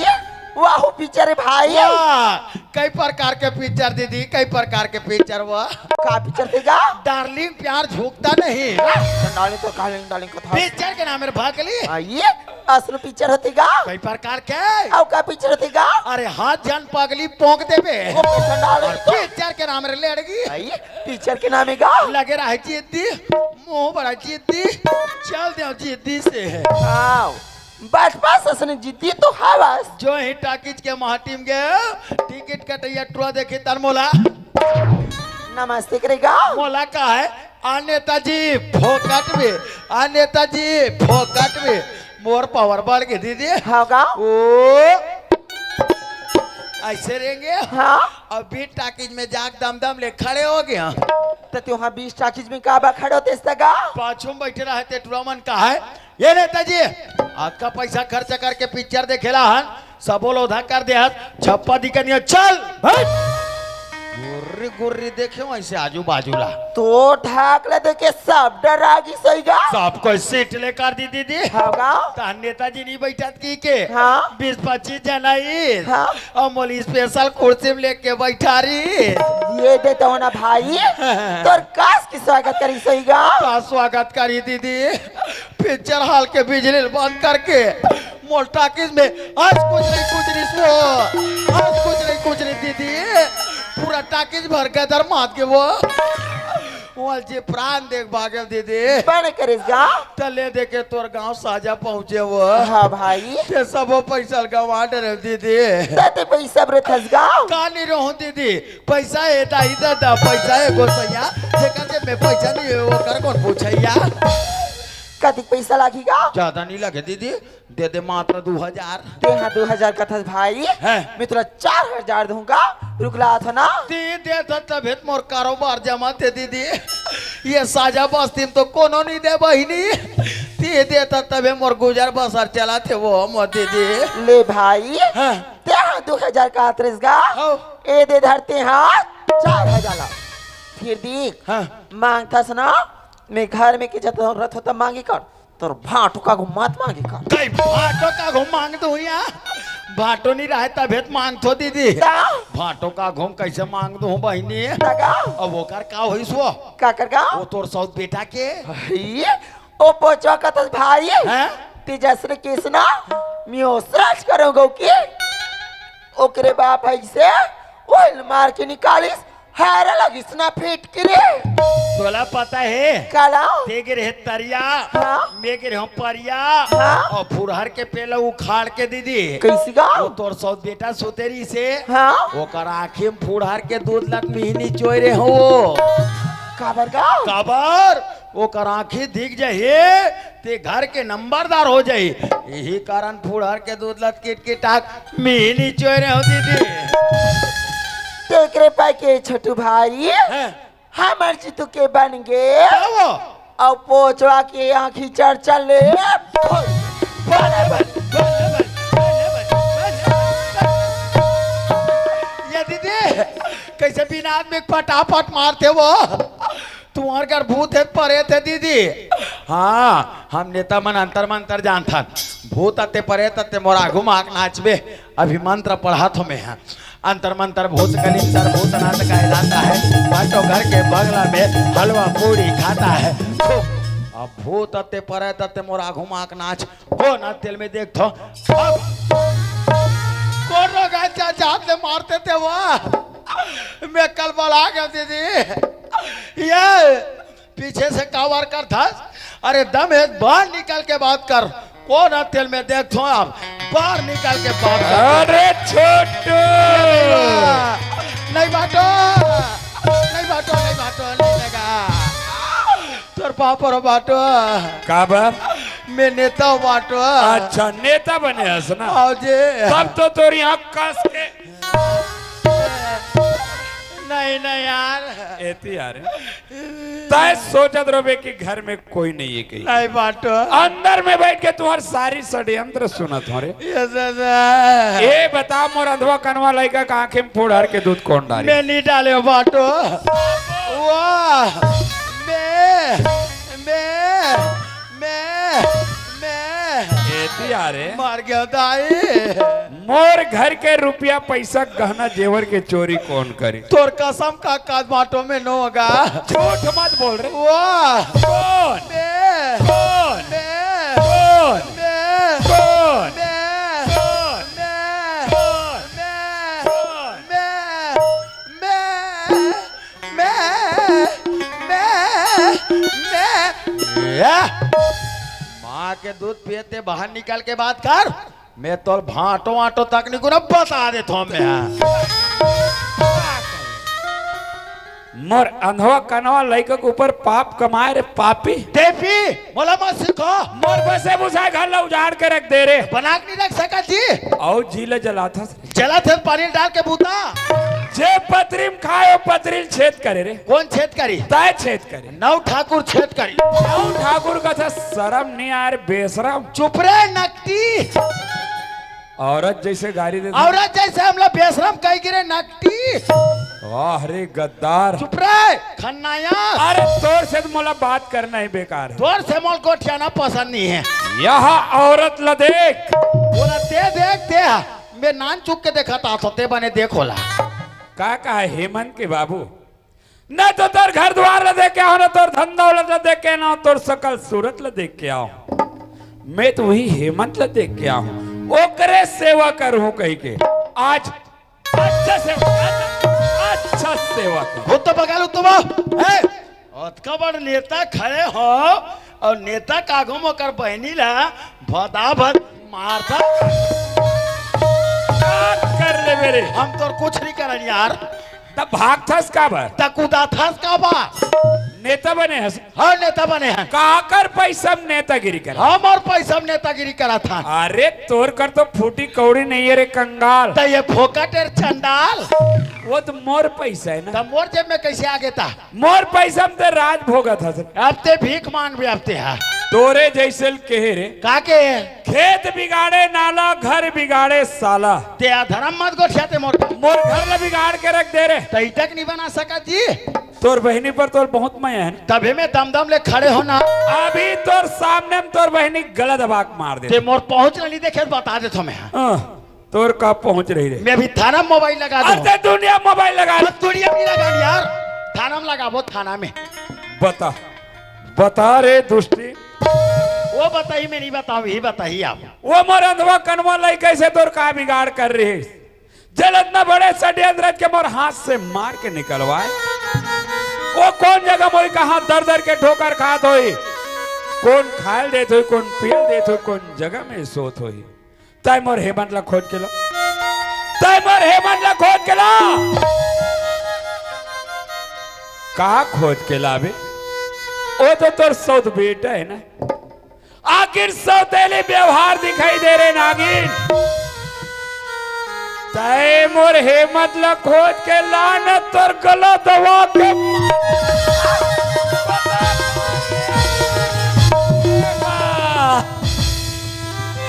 ये वाहू पिक्चर हे भाई। वाह, कई प्रकार के पिक्चर दीदी, कई प्रकार के पिक्चर। वाह, का पिक्चर हे गा? डार्लिंग प्यार झुकता नहीं। डार्लिंग तो डार्लिंग, डार्लिंग कथा। पिक्चर के नाम हे रे भकली। हाँ, ये असली पिक्चर होथे गा। कई प्रकार के। अउ का पिक्चर होथे गा? अरे हाथ झन पगली पोंक देबे। वो पिक्चर डार्लिंग तो। पिक्चर के नाम हे रे लेड़गी। हाँ, ये पिक्चर के नाम हे गा। लगे रहे जिद्दी, मुंह बड़ा जिद्दी, चल देंव जिद्दी से। हाँ। बस बस, असने जिद्दी तो हवस। जो ही टाकीज के माटी में गेंव, टिकट कटइया टूरा देखिस तहन मोला। नमस्ते करे गा। मोला कहय, आ नेताजी, फोकट में। आ नेताजी, फोकट में। मोर पावर बढ़ गे दीदी। हाँ गा? ओ, ऐसे रहेंगे। हाँ। अब बीच टाकीज में जाके दम दम ले खड़े हो गया। त तू हा बीच टाकीज में काबर खड़े होतेस त गा? पाछू में बैठे रहे ते टुरा मन का है, ये नेताजी, अतका पैसा खर्च करके पिक्चर देखेला हन, सबो ल ओधा कर दे हस, छप्पा दिखा नहीं हे, चल। हट। गुर्री गुर्री देखे वैसे आजू बाजू ला। तो ढाक ले देखे सब डरा गिस होही गा। सब कोई सीट ले कर दी दीदी। हाँ गा। त नेताजी नहीं बैठत कहिके। हाँ। बीस पच्चीस जना ही। हाँ। अउ मोला स्पेशल कुर्सी में लेके बैठा रही। ये दे तो ना भाई, तोर कस के स्वागत करिस होही गा। का स्वागत करी दीदी? पिक्चर हॉल के बिजली ल बंद करके मोर टाकीज में आज कुछ नहीं कुछ नहीं सो, आज कुछ नहीं कुछ नहीं दीदी, पूरा टाकीज भर के दर मात के वो। वहाँ जे प्राण देख भागेल दीदी। बने करिस गा। त ले देखे तोर गांव साजा पहुंचे वो। हाँ भाई। ते सबो पैसा ल गंवा डरेव दीदी। त ते पैसा बर थस गा। का नहीं रहूं दीदी? पैसा हे दाई ददा, पैसा हे गोसैया, जेकर जेब में पैसा नहीं हे, ओकर कौन पूछैया? कतिक पैसा लागही गा? ज्यादा नहीं लगे दीदी, दे दे मात्र दू हजार। ते हा दू हजार कथस भाई, हैं? मैं तोला चार हजार दूंगा। रुक ला था ना। ते देत तभे त मोर कारोबार जमत हे दीदी। ये साजा बस्ती में तो कोनो नहीं दे बहिनी। ते देत तभे मोर गुजर बसर चलत हे वो मोर दीदी। ले भाई, हैं? ते हा दू हजार कहत रहिस गा। हाँ। ए दे धर ते हा चार हजार ला। फिर देख, हाँ। मांगथस ना, मैं घर में के जत रथ होता मांगी कर। तोर भांटो का घूम मत मांगी का। कई भांटो का घूम मांग दू या? भांटो नहीं रहे तभे त मांगथो दीदी। ता? भांटो का घूम कैसे मांग दू बहिनी? ता का? अब ओकर का होइस वो? का कर का? वो तोर सौत बेटा के? हई, ओ पोचवा कथस भाई। हैं? ते जसने किसना, मियो सच करो गो की। ओकरे बाप ऐसे, ओइल मार के निकालिस, हारा लगिस ना फेंट के रे। तोला पता हे? काला? ते गे रहे तरिया, हाँ? मैं गे रहे हूँ परिया, हाँ? और फुरहर के पेला उखाड़ के दीदी। कैसी गा? वो तोर सौत बेटा सुतेरी से, हाँ? ओकर आँखी में फुरहर के दूध लत मिहनी चोय रहे हो। काबर गा? काबर? ओकर आँखी दिख जाही, ते घर के नंबरदार हो जाही। यही कारण फुरहर के दूध लत किटकिटाक मिहनी चोय रहे हो दीदी। तेकरे पाई के छोटू भाई, हैं? हमर जीतू के बन गे। का वो? अउ पोचवा के आँखी चढ़ चल ले। ये दीदी, कैसे बिना आदमी के पटापट मारते वो? तुम्हार घर भूत हे, परेत हे दीदी। हाँ, हम नेता मन अंतर मंतर जानथन। भूत अते परेत अते मोर आगू माक नाचबे। अभी मंत्र पढ़त हो मैं हा। अंतर मंतर भूत कलिंतर भूतनाथ कहलाता है। भाटो घर के बगला में हलवा पूड़ी खाता है। अब भूत अते परेत अते मोर आगू माक नाच। कोन तेल में देख थो। अब कोन रोगा चाचा हाथ ले मारते थे वो। मैं कल बला गया दीदी। ये पीछे से कावर कर था। अरे दम है, बाहर निकल के बात कर। कोन तेल में देख थो आप, बाहर निकल के बात कर। अरे छोटू। नहीं बाटो, नहीं बाटो, नहीं बाटो, नहीं लगा। तोर पापा रो बाटो। काबर? मैं नेता बाटो। अच्छा, नेता बने हस ना? हाँ जी। तब तो तोर यहाँ कस के नहीं, नहीं यार। एती यार। तय सोचत रहे कि घर में कोई नहीं है कहीं। नहीं बाटो। अंदर में बैठ के तुम्हार सारी षड्यंत्र सुनत हो रे। ये बता मोर अंधवा कनवा लइका का आँखी में फुरहर के दूध कोन डारी? मैं नहीं डाले बाटो। वाह। मैं, मैं, मैं, मैं। एती यार। मर गया दाई। मोर घर के रुपया पैसा गहना जेवर के चोरी कोन करी? तोर कसम का काज बाटो में नो होगा। झूठ मत बोल रे। वाह। कोन? मैं। कोन? मैं। कोन? मैं। कोन? मैं। कोन? मैं। कोन? मैं। मैं। मैं। मैं। मैं। या। माँ के दूध पिए ते बाहर निकल के बात कर। मैं तोर भांटो वांटो तक नहीं गुना बता देथो मैं। मोर अंधवा कनवा लइका के ऊपर पाप कमाए रे पापी। देवी, मोला मत सिखा। मोर बसे बुसाए घर ला उजाड़ के रख दे रे। बना के नहीं रख सकत जी। अउ जी ला जलाथस। जलाथस पानी डाल के बूता। जे पतरी म खाए, ओ पतरी ल छेद करे रे। कोन छेद करी? तय छेद करे। नौ ठाकुर छेद करी। नौ ठाकुर कथे शरम नहीं आए रे बेशरम। चुप रे नकटी। औरत जैसे गाली देथे। औरत जैसे हमला बेशरम कहि गिरे नकटी। वाह रे गद्दार। चुप रे खन्नाया। अरे तोर से त मोला बात करना ही बेकार हे। तोर से मोला गोठियाना पसंद नहीं हे। यह औरत ल देख। बोला ते देख ते। मैं नान चुक के देखा ता ते बने देख ओला। का कहा हेमंत के बाबू? न तो तोर घर दुवार ल देख के आंव, न तोर धन दौलत ल देख के आंव, तोर सकल सूरत ल देख के आंव। मैं तो वही हेमंत ल देख के आंव, ओकरे सेवा करहूं कहिके। आज अच्छा सेवा, अच्छा सेवा कर। खुद तो बगालू तुम, ए, अतका बड़ नेता खड़े हो अउ नेता के आगू म ओकर बहिनी ला भदाभद मारथा। का कर लेबे रे? हम तोर कुछ नहीं करन यार। त भागथस काबर? त कुदाथस काबर? नेता बने हस? हाँ, नेता बने हन। काकर पैसा म नेतागिरी करा? हमर पैसा म नेतागिरी कराथन। अरे तोर कर तो फूटी कौड़ी नहीं हे रे कंगाल। त ये फोकट हे रे चंडाल। वो तो मोर पैसा हे ना। त मोर जेब में कैसे आगे ता? मोर पैसा म ते राज भोगत हस। अब ते भीख मांगबे अब ते हा। तोरे जैसे ल केहे रे। का केहे? खेत बिगाड़े नाला, घर बिगाड़े साला। ते अधरम मत गोठिया ते मोर। मोर घर ल बिगाड़ के रख दे रे। त ईटा के नहीं बना सकत जी। तोर बहिनी पर तोर बहुत मया हे ना। तभे मैं दमदम ले खड़े हों ना। अभी तोर सामने म तोर बहिनी गला दबा के मार दे। ते मोर पहुंच नहीं देखे त बता देथों मैं। हाँ। तोर का पहुंच रही रे? मैं अभी थाना मोबाइल लगा दूं। अरे दुनिया मोबाइल लगा। बस दुनिया नहीं लगा यार, थाना में लगाबो, थाना में। बता, बता रे दुष्टी। वो बताही, मैं नहीं बताऊं, यही बताही आप। वो मोर अंधवा कनवा लइका से तोर का बिगाड़ कर रही? जल इतना बड़े षड्यंत्र के मोर हाथ से मार के निकलवाए। वो कोन जगह मोही कहां दर दर के ठोकर खात होही, कोन खायल देत होही, कोन पियल देत होही, कोन जगह में सोत होही। तय मोर हेमंत ला खोज के ला। तय मोर हेमंत ला खोज के ला। का खोज के लाबे? वो तो तोर सौत बेटा हे ना। आखिर सौतेली व्यवहार दिखाई दे रे नागिन। तय मोर हेमंत ला खोज के ला न तोर गला दबा के।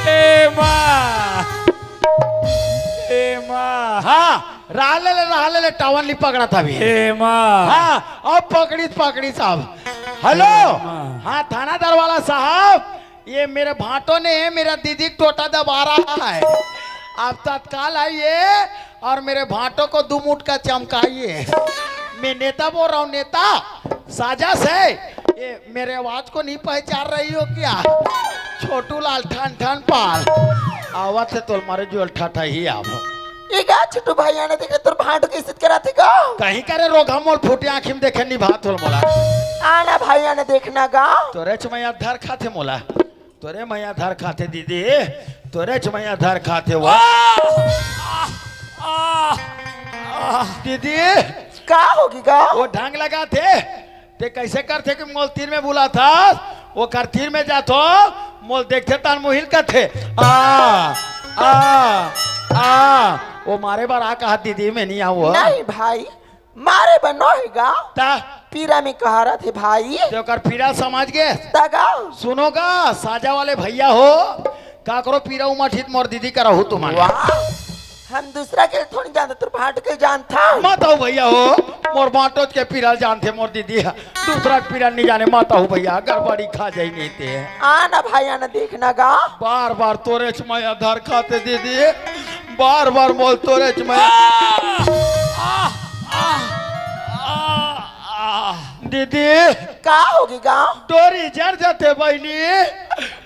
ए माँ। ए माँ। हाँ, राहले ले, राहले ले, टावन ली पकड़ा था भी। ए माँ। हाँ, अब पकड़ी, पकड़ी साहब। हेलो। ए माँ। हाँ, थानादार वाला साहब, ये मेरे भांटो ने मेरा दीदी का टोटा दबा रहा है। आप तत्काल आइए और मेरे भांटो को दो मुटका चमकाइए। मैं नेता बोल रहा हूँ, नेता। साजा से ये मेरे आवाज को नहीं पहचान रही हो क्या? छोटू लाल ठन ठन पाल। आवत हे तोल मारे जोल ठठा ही आव। ए गा छोटू भैया ने देखे तोर भांटो के इज्जत कराथे गा। कहीं करे रोगहा मोल फूटे आँखी में देखे निभा तोल मोला। आना भैया ने देखना गा। तोरे चमैया धर खाथे मोला। तोरे मैया धर खाथे दीदी। तोरे चमैया धर खाथे वो। आ, आ, आ, आ। दीदी। का होगी गा? वो ढंग लगाथे। ते कैसे करथे कि मोल तीर में बुलाथस, ओकर तीर में जाथो, मोल देखथे तान मुहिल कथे, आ, आ, आ, वो मारे बर आ कहा दीदी में नहीं आओ। नहीं भाई, मारे बर नोहे गा। ता? पीरा में कहा रथे भाई। ते ओकर पीरा समझ गे? ता गा। सुनो गा, साजा वाले भैया हो, काकरो पीरा उमठित मोर दीदी करा हो तुमन। वाह। हम दूसरा के थोड़ी जानते, तोर भांटो के जानथा। मत आओ भैया हो, मोर भांटो के पीरा जानथे मोर दीदी ह। दूसरा के पीरा नहीं जाने, मत आओ भैया, गड़बड़ी खा जाई नहीं ते। आना भाई, आना देखना गा। बार बार तोरे चमैया धर खाथे दीदी, बार बार मोल तोरे चमैया। आ, आ, आ, आ, आ। दीदी। का होगी गा? डोरी जर जाथे बहिनी,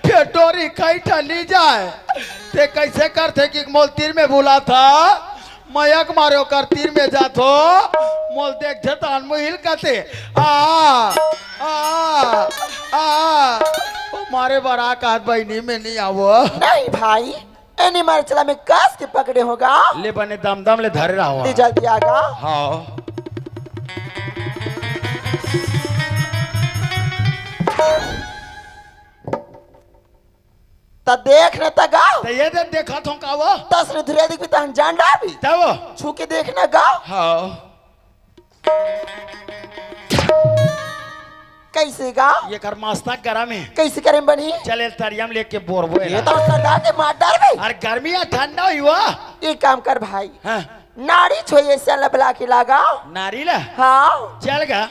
फेर डोरी कई ठा ली जाए। ते कैसे करथे कि मोल तीर में बुलाथा, मयक मारे ओकर तीर में जाथो, मोल देखथे तान मुहिल कथे, आ, आ, आ, ओ मारे बर आ कहत बहिनी में नहीं आवो। नहीं भाई, एनी मारे चला में कस के पकड़े हों गा। ले बने दमदम ले धरे रहो। ले जल्दी आ गा। हाँ। त देख न त गा। त ये दे देखत हूँ का वो? तस ने धुरिया दिखबी तहन जान डारबी। तब वो? छू के देख न गा। हाँ। कैसे गा? ये कर मस्तक गरम है। कैसे करे में बनी? चल, ये तरिया में लेके बोरबो ये एला। तो सरदार के मार डारबी। अरे गर्मी है, ठंडा हुई वो। एक काम कर भाई। हाँ। नारी छोये से लबला के लागा। नारी ला? हाँ। चल गा।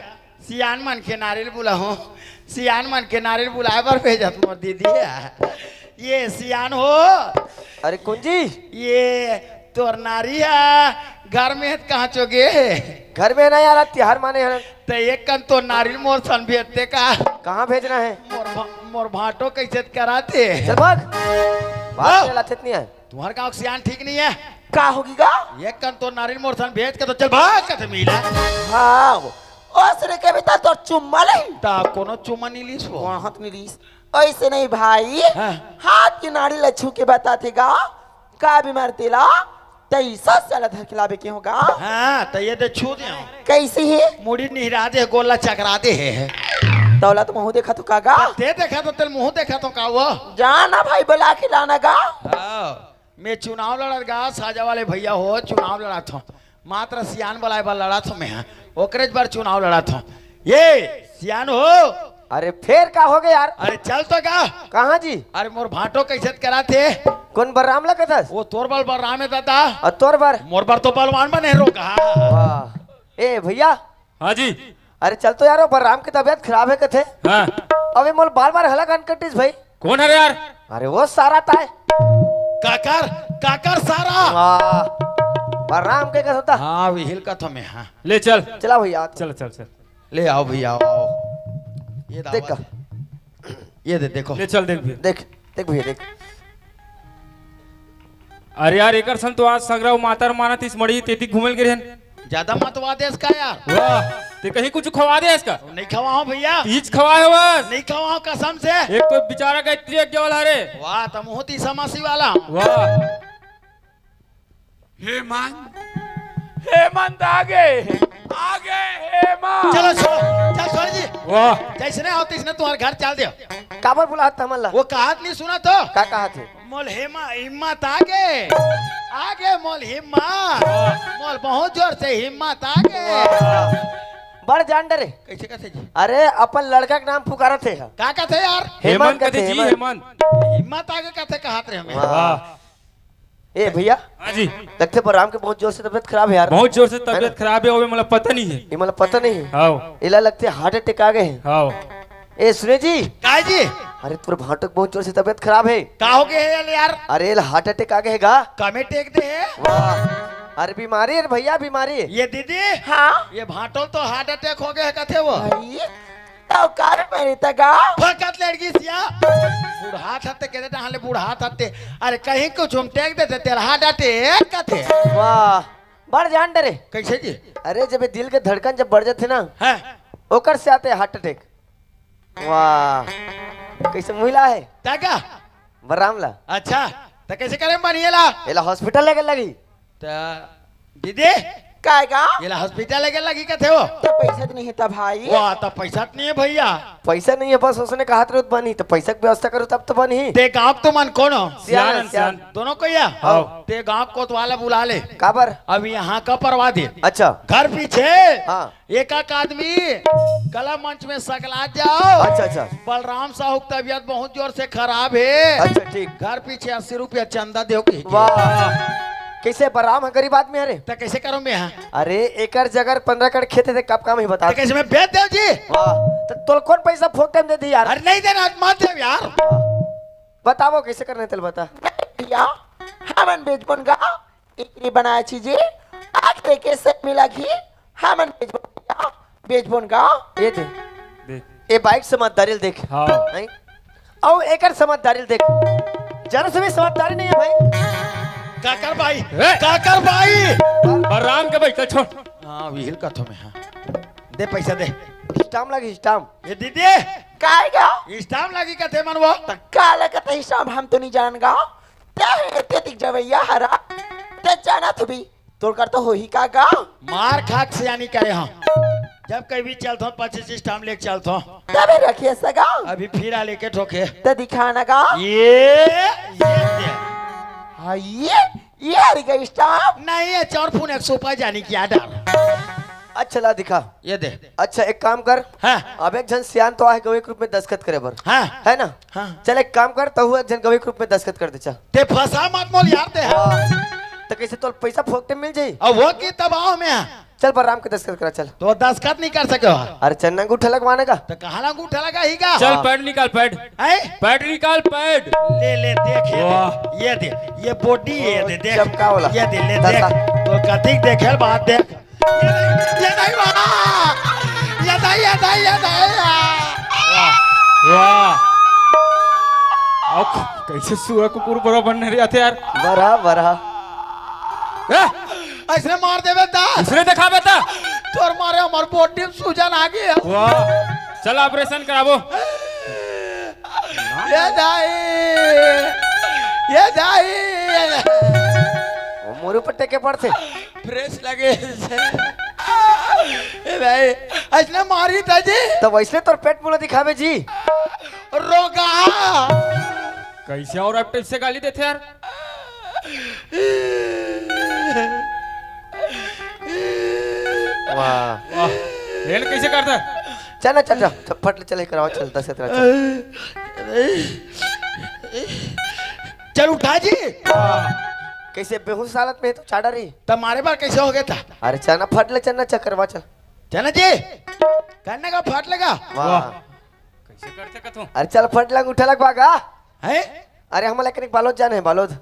सियान मन के नारियल बुलाहूँ, सियान मन के नारियल बुलाए बर भेजत मोर दीदी हे। ये सियान हो। अरे कुंजी। ये तोर नारी हे, घर में हे त कहाँ चो गे? घर में नहीं यार, तिहार माने हन। त एक कन तोर नारियल मोर सन भेजते का? कहाँ भेजना है? मोर भा-, मोर भांटो कैसे कराते? चल भाग। भाग वाह। चला, चेत नहीं है। तुम्हार गाँव के सियान ठीक नहीं है। का होगी गा? एक कन तोर नारियल मोर सन भेज के तो चल भाग के मिला। हाँ। ओसने के भी त तोर चुम्मा लही। त कोनो चुम्मा नहीं लीस वो। वहाँ त नहीं लीस। ऐसे नहीं भाई। हाँ। हाथ की नाड़ी ला छू के बताथे गा। का बीमार तेला? तैसा साला धर के लावे के होगा। हाँ, त ये दे छू दे। कैसी है? मुड़ी निहरा दे, गोला चकरा दे है। तौला तो मुँह देखा तो का गा? ते देखा तो तेल मुँह देखा तो का वो? जाना भाई, बुला के लाना गा। हाँ। मैं चुनाव लड़त गा, साजा वाले भैया हो, चुनाव लड़त हूँ। मात्र सियान बुलाए बर लड़त हूँ मैं, हाँ। ओकरे बर चुनाव लड़त हूँ। ये सियान हो। अरे फेर का हो गया यार? अरे चल तो गा। कहाँ जी? अरे मोर भांटो कैसे कराथे? कौन बलराम लगत हस? वो तोर बर बलराम है दादा। और तोर बर? मोर बर तो बलवान बने रो कहा। वाह। ए भैया, हाँ जी। अरे चल तो यार, वो बलराम की तबीयत खराब है कथे। हाँ। अबे मोल बार बार हला कान कटिस भाई। कौन है रे यार? अरे वो सारा ताय। काकर, काकर सारा। वाह। बलराम के कस होता। हाँ, विहिल का था मैं, हाँ। ले चल। चला भैया। चल, चल, चल। ले आओ भैया, आओ, आओ। ये देख दावत का। है। ये दे, देखो। ले चल, देख भी। देख, देख भैया, देख। अरे यार, एकर सन तो आज सगरा मातर मानत इस मड़ी तेती घूमे ल गे रहन। ज्यादा मतवा देस का यार? वाह, ते कहीं कुछ खवा दे इसका? नहीं खवाओ भैया। तीज खवाए हो बस। नहीं खवाओ कसम से। एक तो बेचारा गायत्री एक केवल हरे। वाह, त मुहूर्त ईसा मसीह वाला। वाह। हेमंत। हेमंत आगे। आगे हेमंत। चलो, छोड़, चल, छोड़ जी। वाह। जैसने हो, तैसने तुम्हारे घर चल दियो। काबर बुलात हमन ला? वो कहात नहीं सुना तो? का कहात हे? मोल हिम्मा-, हिम्मत आगे। आगे मोल हिम्मत। मोल बहुत जोर से हिम्मत आगे। वाह। बड़ जान डरे। कैसे, कैसे जी? अरे, अपन लड़का के नाम पुकारत हे। का कहते यार? हेमंत हेमंत कहते, कहते जी, हेमंत। हेमंत। हिम्मत आगे कहते, कहात रहे हमें। वाह। वाह। ए भैया, हाँ जी। लगथे बलराम के बहुत जोर से तबीयत खराब है यार। बहुत जोर से तबीयत है ना? खराब है, ओमे मोला पता नहीं है। ये मोला पता नहीं है। हाँ। एला लगथे heart attack आ गए है। हाँ। ए सुने जी। काय जी? अरे तोर भांटो के बहुत जोर से तबीयत खराब है। का हो गए है यार? अरे एला heart attack आ गए है गा। कमे टेक दे है? वाह। अरे बीमारी है भैया, बीमारी। ये दीदी। हाँ। ये भांटो तो heart attack हो गए है कथे वो। भाई। तौ का रे मेरी तगा? फकत लड़की सिया। बुढ़ात हते, केदे डहान ले बुढ़ात हते। अरे कहीं कुछ हम टेक देते, तेरा हाथ डाटे, एक कथे। वाह, बढ़ जान डरे। कैसे जी? अरे जब ये दिल के धड़कन जब बढ़ जाथे ना, हाँ। ओकर से आथे heart attack। वाह, कैसे महिला है? तगा? बरामला। अच्छा, त कैसे करे बनिएला? एला hospital लेके लगी। त दीदी, काय का? एला hospital लेके लगी कथे हो? त पैसा त नहीं हे त भाई। वाह, त पैसा त नहीं है भैया। पैसा नहीं है, बस उसने कहा तुरंत बनी, त पैसा की व्यवस्था करो तब तो बनी। ते गांव तुमन कौन हो? सियान, सियान, सियान। सियान। दोनों को या? हाँ। ते गांव कोतवाल ला बुला ले। काबर? अब यहाँ का परवा दे। अच्छा। घर पीछे। हाँ। एक एक आदमी कला मंच में सकला जाओ। अच्छा, अच्छा। बलराम साहू की तबीयत बहुत जोर से खराब है। अच्छा, ठीक। घर पीछे अस्सी रुपया चंदा देव की। वाह। कैसे बलराम है, गरीब आदमी है रे? त कैसे करो मैं, हाँ? अरे, एकर जगह पंद्रह एकड़ खेत है, कब काम ही बता। त कैसे मैं बेच देव जी? वाह। त तोल कौन पैसा फोक टाइम दे दी यार? अरे नहीं देना, मत देव यार। बताओ कैसे करने तेल बता। भैया, हमन बेचबन गा। एकरी बनाए चीजे, आखिर के से मिला घी, हमन बेचबन गा, बेचबन गा। ये दे। दे। ए bike समझदारी ल देख। हाँ। नहीं? अउ एकर समझदारी ल देख। जरा से भी समझदारी नहीं है भाई। काकर भाई, ए! काकर भाई। बलराम के भाई, चल छोड़। हाँ, विहिल कथो में, हाँ। दे पैसा दे। Stamp लगी, stamp। ये दीदी। काय गा? Stamp लगी कथे मन वो। त का लगत है stamp, हम तो नहीं जान गा। ते हे, ते तिक जवैया हरा। ते जाना थुबी। तोर कर तो होही का गा? मार खा के सियानी करे हम। जब कहीं भी चलथो, पच्चीस स्टाम्प लेके चलथो। तबे रखे सगा। अभी फिर आ लेके ठोके। त दिखा ना गा। ये, ये दे। हाँ, ये, ये हरी का स्टाम्प। नहीं, ये चार फुन एक सौ रुपया जानी क्या डर। अच्छा, ला दिखा। ये दे। अच्छा, एक काम कर। हाँ। अब एक झन सियान तो आहे गवाही के रूप में दस्तखत करे बर। हाँ। है ना? हाँ। चल, एक काम कर, तहू एक झन गवाही के रूप में दस्तखत कर दे, चल। ते फंसा मत मोल यार, ते है। हाँ। तो कैसे तोल पैसा फोकटे मिल जाई? अब वो की तबाह में है। चल, बलराम के दस्तखत करा, चल। तो दस्तखत नहीं कर सके हो? अरे, चन्ना अंगूठा लगवाने का। तो कहाँ ला अंगूठा लगा ही का? चल, हाँ। पैड निकाल, पैड। हैं? पैड निकाल, पैड। ले, ले, देख, ये वाह। दे, ये दे, ये बॉडी, ये ओ, दे, देख। चमका वाला। ये दे, ले, दसा। देख। तो कतिक देखे बात देख। ये नहीं, ये नहीं बाबा। ये नहीं, ये नहीं, ये नहीं। वाह, वाह। अउ कैसे सुआ कुकुर बड़ा बनने रहे थे यार। बरा, बरा। ए? ऐसने मार देबे ता। इसने देखा बेटा। तोर मारे हमर बॉडी में सूजन आ गया। वाह। चल ऑपरेशन कराबो। ये दाई, ये दाई। वो मोरू पट्टे के पड़ते। फ्रेश लगे। ए भाई, ऐसने मारी था जी। तो वैसने तोर पेट मुला दिखावे जी। रोगा। कैसे और अब से गाली देते यार? वाह। वाह। रेल कैसे करता है? चल ना, चल, चल, फट ले, चल, कराओ, चल, दस यात्रा, चल। चल उठा जी। वाह। कैसे बेहोश हालत में है तो चाड़ा रही? तब मारे बार कैसे हो गया था? अरे चल ना, फट ले, चल ना, चक्कर, वाह, चल। चल ना जी। करने का फट लगा। वाह। वाह। कैसे कर सकत हो? अरे चल, फट लग, उठा लग, भागा। हैं? अरे, हमला कनिक बालोद जाना है, बालोद।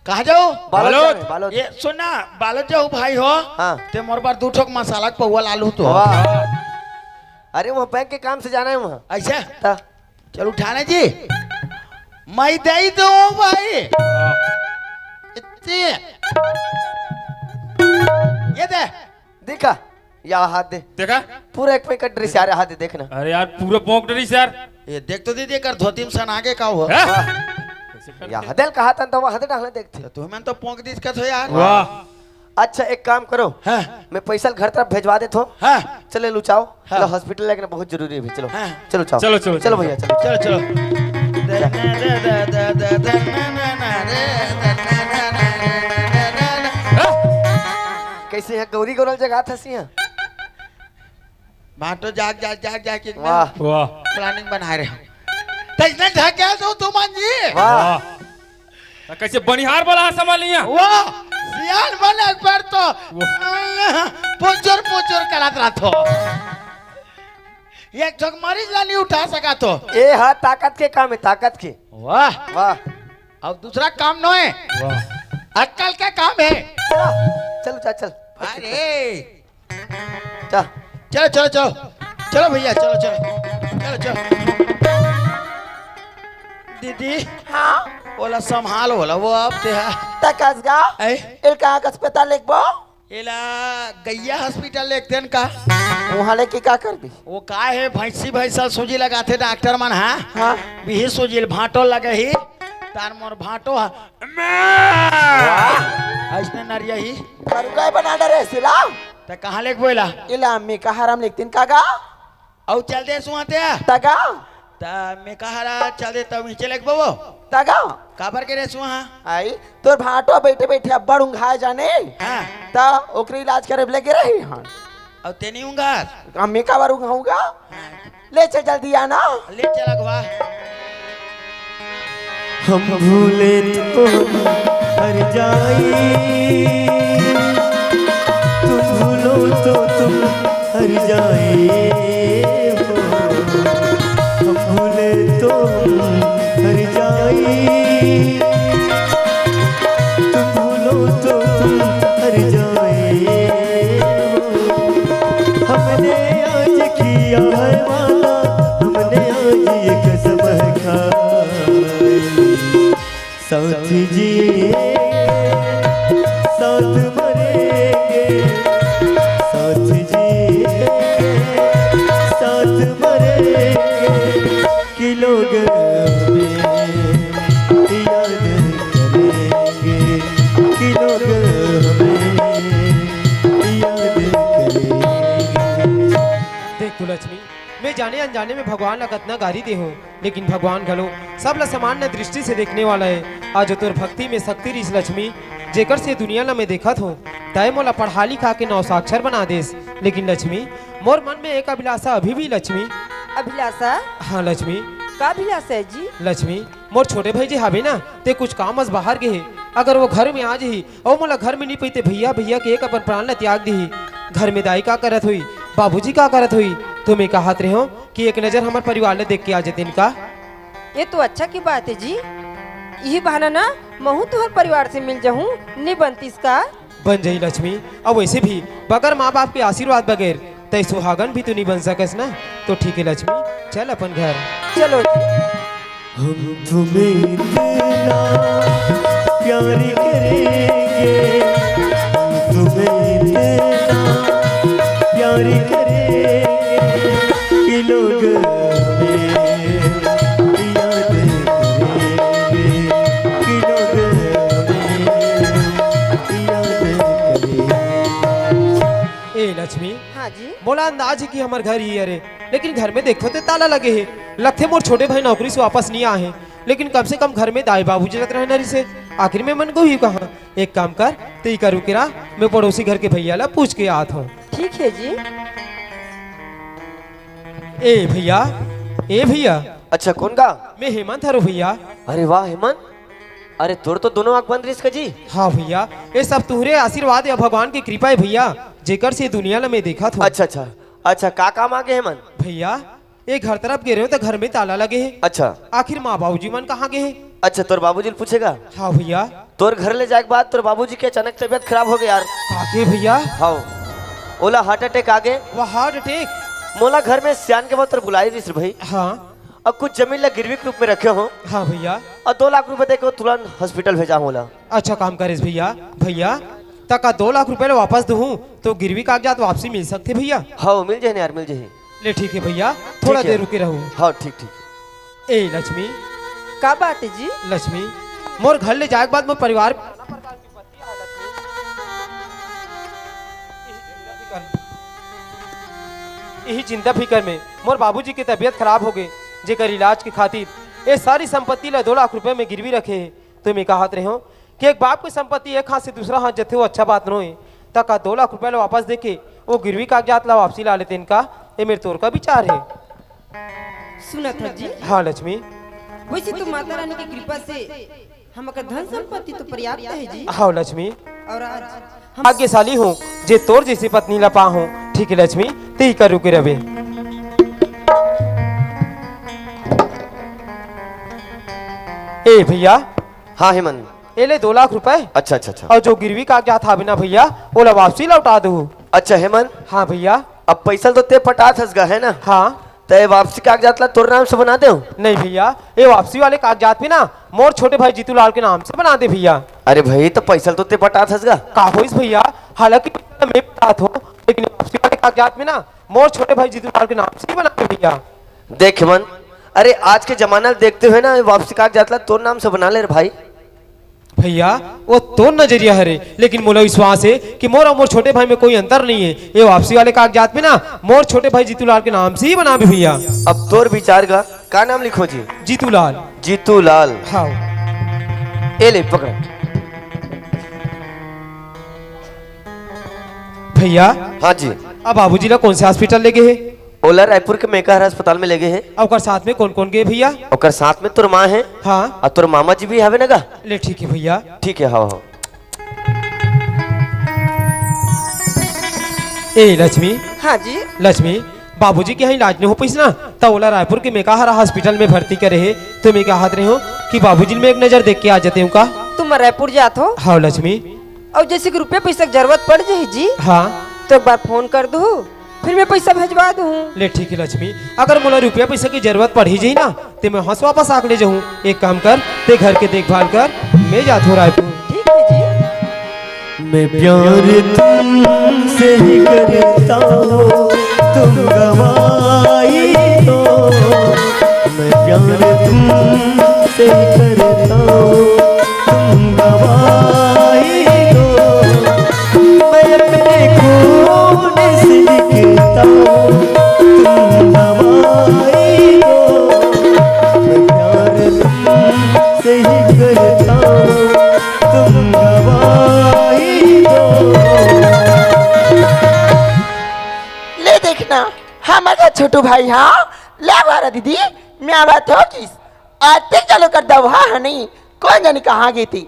कहाँ जाओ? बालोद बालोद? जाना है, बालोद। ये सुन ना, बालोद जाओ भाई हो। हाँ। ते मोर बर दू ठोक मसाला के पौवा लालू तो। वाह। अरे, वहाँ बैंक के काम से जाना है वहाँ। ऐसा? ता। चल उठाना जी। मैं दे दो भाई। इतने। ये दे। देखा, या हाथ दे। देखा? पूरा एक पैकेट ड्रेस यार, हाथ दे, देखना। अरे यार, पूरा पोंक ड्रेस यार। ये देख तो दीदी, कर धोती में सन आगे का हो? हैं? वाह। कैसे कर या दे? हदेल कहा तन तो वह हद डालने देखते। तो तुम्हें तो पोंक दिस कथो यार। वाह। अच्छा, एक काम करो। हाँ। मैं पैसा घर तरफ भेजवा देता हूँ। हाँ। चले लुचाओ। हाँ। चलो, हॉस्पिटल लेके बहुत जरूरी है, चलो। हाँ। चलो, चाओ। चलो, चलो, चलो चलो। भैया, चलो। चलो, चलो। कैसे है गौरी गौरल जगह था सिया? भाटो जाग, जाग, जाग, जाग के वाह। वाह। प्लानिंग बना रहे हो। तो इसने ढकेल दो तुम जी। वाह। वाह। तो कैसे बनिहार वाला हाथ संभाल लिया? वाह। सियान बने एक बार तो वाह। पुचुर पुचुर करत रहत हो। एक ठोक मरीज ला नहीं उठा सका तो। ए हा ताकत के काम है, ताकत के। वाह। वाह। अब दूसरा काम नो है। वाह। अक्कल का काम है। चलो, चलो, चल, चल। अरे। जा। चलो, चलो, चलो। चलो भैया, चलो, चलो। चलो, चलो। दीदी। हाँ? ओला संभाल, ओला, वो अब ते हा। तकस गा? ऐ? इल कहाँ का अस्पताल लेकबो? एला गैया हॉस्पिटल लेकतेन का? वहाँ लेके का करबी? वो का है, भैंसी भैंसा सूजी लगाथे डॉक्टर मन, हाँ? हाँ। बिही सूजी ल भांटो लगे ही, तार मोर भांटो ह-, अइसने नरिया ही। करू काय बना डरे सिला? त कहाँ लेकबो एला? इला अम्मी का हरम लेकतेन का गा? अउ चल दे सुहाते। तगा? त मैं कहा रहा, चल दे, तब नीचे लेके बबो। तगा? काबर के रे सुहा? आई, तोर भाटो बैठे बैठे अब्बड़ उंघाए जाने। हाँ। त ओकरे इलाज करे लेके रही हन। अउ तेनी उंघास? हम मैं काबर उंघाऊंगा? हाँ। ले चल जल्दी आना। ले चल अगवा। हम भूले तो हर जाई, तुम भूलो तो तुम हर जाए हो। हम भूले तो हम हर जाए, तुम भूलो तो तुम हर जाए हो। हमने आज किया है वादा, हमने आज ये कसम है खाई। साथ जिए, साथ मरेंगे, साथ जिए, साथ मरेंगे, कि लोग जाने अनजाने में भगवान ला कतना गारी दे हो, लेकिन भगवान घलो सब ला समान दृष्टि से देखने वाला है। आज तोर भक्ति में शक्ति रिहिस लक्ष्मी, जेकर से दुनिया ला मैं देखत हो, तय मोला पढ़ा लिखा के नौ साक्षर बना देस। लेकिन लक्ष्मी, मोर मन में एक अभिलाषा अभी भी लक्ष्मी। अभिलाषा? हाँ लक्ष्मी। का अभिलाषा है जी? लक्ष्मी, मोर छोटे भाई जी हावे ना, ते कुछ काम अस बाहर गे हे। अगर वो घर में आ जही अउ मोला घर में नी पइते भैया भैया के एक अपन प्राण ला त्याग दिही। घर में दाई का करत होई, बाबूजी का करत होई, तो मैं कहत रेहेंव कि एक नजर हमर परिवार ला देख के आ जतिन का। ये तो अच्छा की बात है जी, यही बहाना ना महूँ तुहर परिवार से मिल जाहूँ, नी बनतिस का? बन जही लक्ष्मी, अउ वैसे भी बगर माँ बाप के आशीर्वाद बगैर तय सुहागन भी तो नी बन सकस ना। तो ठीक है लक्ष्मी, चल अपन घर। चलो। हम तुम्हें इतना प्यार करेंगे, हम तुम्हें इतना प्यार करेंगे कि लोग हमें याद करेंगे, कि लोग हमें याद करेंगे। ए लक्ष्मी, हाँ जी। मोला अंदाज है कि हमर घर ही हरे, लेकिन घर में देखो ते ताला लगे हे। लगथे मोर छोटे भाई नौकरी से वापस नहीं आए हैं, लेकिन कम से कम घर में दाई बाबूजी रहत रहे नरी से। आखिर में मन को ही कहा, एक काम कर, ते इकर रुके रहा, मैं पड़ोसी घर के भैया ला पूछ के आत हूँ। ठीक है जी। ए भैया, ए भैया। अच्छा, कौन का? मैं हेमंत हरो भैया। अरे वाह हेमंत, अरे तोर तो दोनों आँख बंद रिहिस का जी। हाँ भैया, ये सब तुहरे आशीर्वाद या भगवान की कृपा है भैया, जेकर से दुनिया ला मैं देखत हूँ। अच्छा अच्छा, अच्छा का काम आ गे हेमंत? भैया, ये घर तरफ गे रहे हो तो घर में ताला लगे है। अच्छा। आखिर माँ बाबूजी मन कहाँ गए हैं? अच्छा, तोर बाबूजी ल पूछेगा? हाँ भैया। तोर घर ले जाए के बाद तोर बाबूजी के अचानक तबीयत खराब हो गया यार। का के भैया? हाँ, ओला हार्ट अटैक आ गे। वाह, हार्ट अटैक? मोला घर में सियान के बाद तोर बुलाई रिहिस रे भाई। हाँ। अब कुछ जमीन ला गिरवी के रूप में रखे हो। हाँ भैया। और दो लाख रुपए दे के वो तुरंत हॉस्पिटल भेजा होला। अच्छा काम करेस भैया। भैया, त का दो लाख रुपए ला वापस दूहूँ तो गिरवी कागजात वापसी मिल सकथे भैया? हाँ, मिल जही यार, मिल जही। ले ठीक है भैया, थोड़ा ठीक है। देर रुके रहू। हाँ, ठीक, ठीक। ए लक्ष्मी। का बात है जी? लक्ष्मी, मोर घर ले जाए के बाद मोर परिवार यही चिंता फिकर में मोर बाबूजी के तबीयत खराब हो गए, जेकर इलाज के खातिर ये सारी संपत्ति ला दो लाख रुपए में गिरवी रखे हे। तो मैं कहत रहे हो कि एक बाप की संपत्ति एक हाथ से दूसरा हाथ जथे, वो अच्छा बात नोहे। त का दो लाख रुपए ला वापस देके वो गिरवी कागजात ला वापसी ला लेते इनका, ये मेरे तोर का विचार है। सुना था जी। हाँ लक्ष्मी। वैसे तो माता रानी की कृपा से हमका धन संपत्ति तो पर्याप्त है जी। हाँ लक्ष्मी। और आज हम भाग्यशाली हूँ जे तोर जैसी पत्नी ला पा हूँ। ठीक है लक्ष्मी, ते ही कर रुके रहे। ए भैया। हाँ हेमंत। ए ले दो लाख रुपए। अच्छा अच्छा अच्छा। और जो गिरवी कागजात हावे ना भैया, ओला वापसी लौटा दो। अच्छा हेमंत। हाँ भैया। अब पैसा तो ते पटात हस गा, है ना? हाँ। त ये वापसी कागजात ला तोर नाम से बना देव? नहीं भैया, ये वापसी वाले कागजात में ना मोर छोटे भाई जीतू लाल के नाम से बना दे भैया। अरे भाई, त पैसा तो ते पटात हस गा। का होइस भैया, हालांकि पैसा मैं पटात हो, लेकिन वापसी वाले कागजात में ना मोर छोटे भाई जीतू लाल के नाम से ही बना दे भैया। देख हेमंत, अरे आज के जमाना ला देखते हुए ना, ये वापसी कागजात ला तोर नाम से बना ले रे भाई। भैया, वो तोर नजरिया हरे, लेकिन मोला विश्वास हे कि मोर अउ मोर छोटे भाई में कोई अंतर नहीं हे। ये वापसी वाले कागजात में ना मोर छोटे भाई जीतू लाल के नाम से ही बनाबे भैया। अब तोर विचार गा, का नाम लिखों जी? जीतू लाल। जीतू लाल। हाँ। ए ले, पकड़। भैया। हाँ जी। अब बाबूजी ला कौन से हॉस्पिटल ले गे हे? ओला रायपुर के मेकाहारा अस्पताल में ले गे हे। अउ ओकर साथ में कौन-कौन गे भैया? ओकर साथ में तोर माँ हे। हाँ। अउ तोर मामा जी भी हवे ना गा? ले ठीक हे भैया। ठीक हे, हाँ, हाँ। ए लक्ष्मी। हाँ जी। लक्ष्मी, बाबूजी के यहाँ इलाज नहीं हो पाइस ना, त ओला रायपुर के मेकाहारा हॉस्पिटल में भर्ती करे हे। तो मैं कहत रहे हो कि बाबूजी में एक नजर देख के आ जाते हो का? तुम रायपुर जात हो? हाँ लक्ष्मी। अउ जैसे कि रुपया पैसा के जरूरत पड़ जाही जी, हाँ। तो एक बार फोन कर दू, फिर मैं पैसा भेजवा दूँ। ले ठीक हे लक्ष्मी, अगर मोला रुपया पैसा के जरूरत पड़ ही जाही ना, ते मैं हंस वापस आके ले जाहूँ। एक काम कर, ते घर के देखभाल कर, मैं जात हो रायपुर। ठीक हे जी। मैं प्यार तुमसे ही करता हूँ, तुम गवाही दो। मैं प्यार तुमसे ही करता हूँ, तुम गवाही दो। मैं अपने खून से लिखता हूँ, तुम गवाही ना, हमर का छोटू भाई, हाँ, ले बारा दीदी, मैं आवत हो किस। अतेक जन ओकर दवहा ह नहीं, कोन जानी कहाँ गे ती।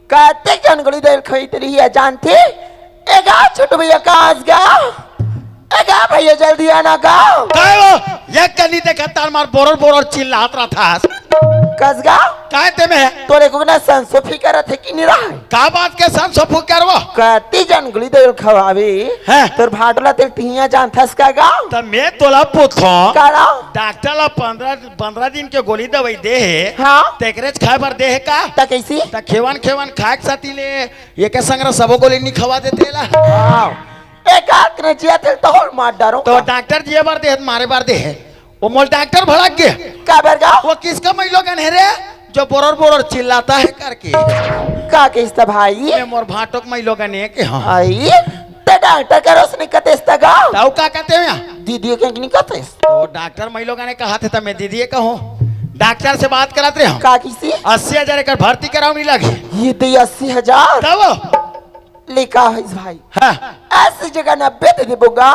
कतेक जन गोली दे खोई तरी ही जानथे। ए गा छोटू भैया, कहाँ गा? ए गा भैया, जल्दी आना गा। काय वो? एक कनी देखा तार मार बोरर बोरर चिल्लात रहा था। कस गा? काय ते में? तोरे को ना संसो फिकर थे कि नहीं रहा? का बात के संसो फिकर वो? कती जन गोली दे खवावे। हैं? तोर भाटोला तेल तिहिया जानथस का गा? त मैं तोला पूछो। काला? डॉक्टर ला पंद्रह, पंद्रह दिन के गोली दवाई दे हे। हाँ। तेकरेच खाए बर दे हे का? त कैसी? त खेवन खेवन खाए के साथी ले एके संग र सबो गोली नी खवा देते ला। हाँ। एक आंख ने जिया तेल तो होल मार डारो। तो डॉक्टर जिए बर दे हे, मारे बर दे हे। वो मोल डॉक्टर भड़क गे। का बर गा? वो किसका मइलोगन है रे, जो बोरर बोरर चिल्लाता है करके? का किस्ता भाई? मैं मोर भाटोक मइलोगन है के हाँ। आई, ते डॉक्टर करो उसने कतेस्ता गा? ताऊ का कहते हैं? दीदी के नहीं कहते। तो डॉक्टर मइलोगन ने कहा थे, तो मैं दीदी कहूँ। डॉक्टर से बात कराते रहे हम। का किसी? अस्सी हजार एकर भर्ती कराओ नहीं लगी। ये दे अस्सी हजार? तब? ले का है इस भाई? हाँ। अस्सी जगह नब्बे दे दे बोगा।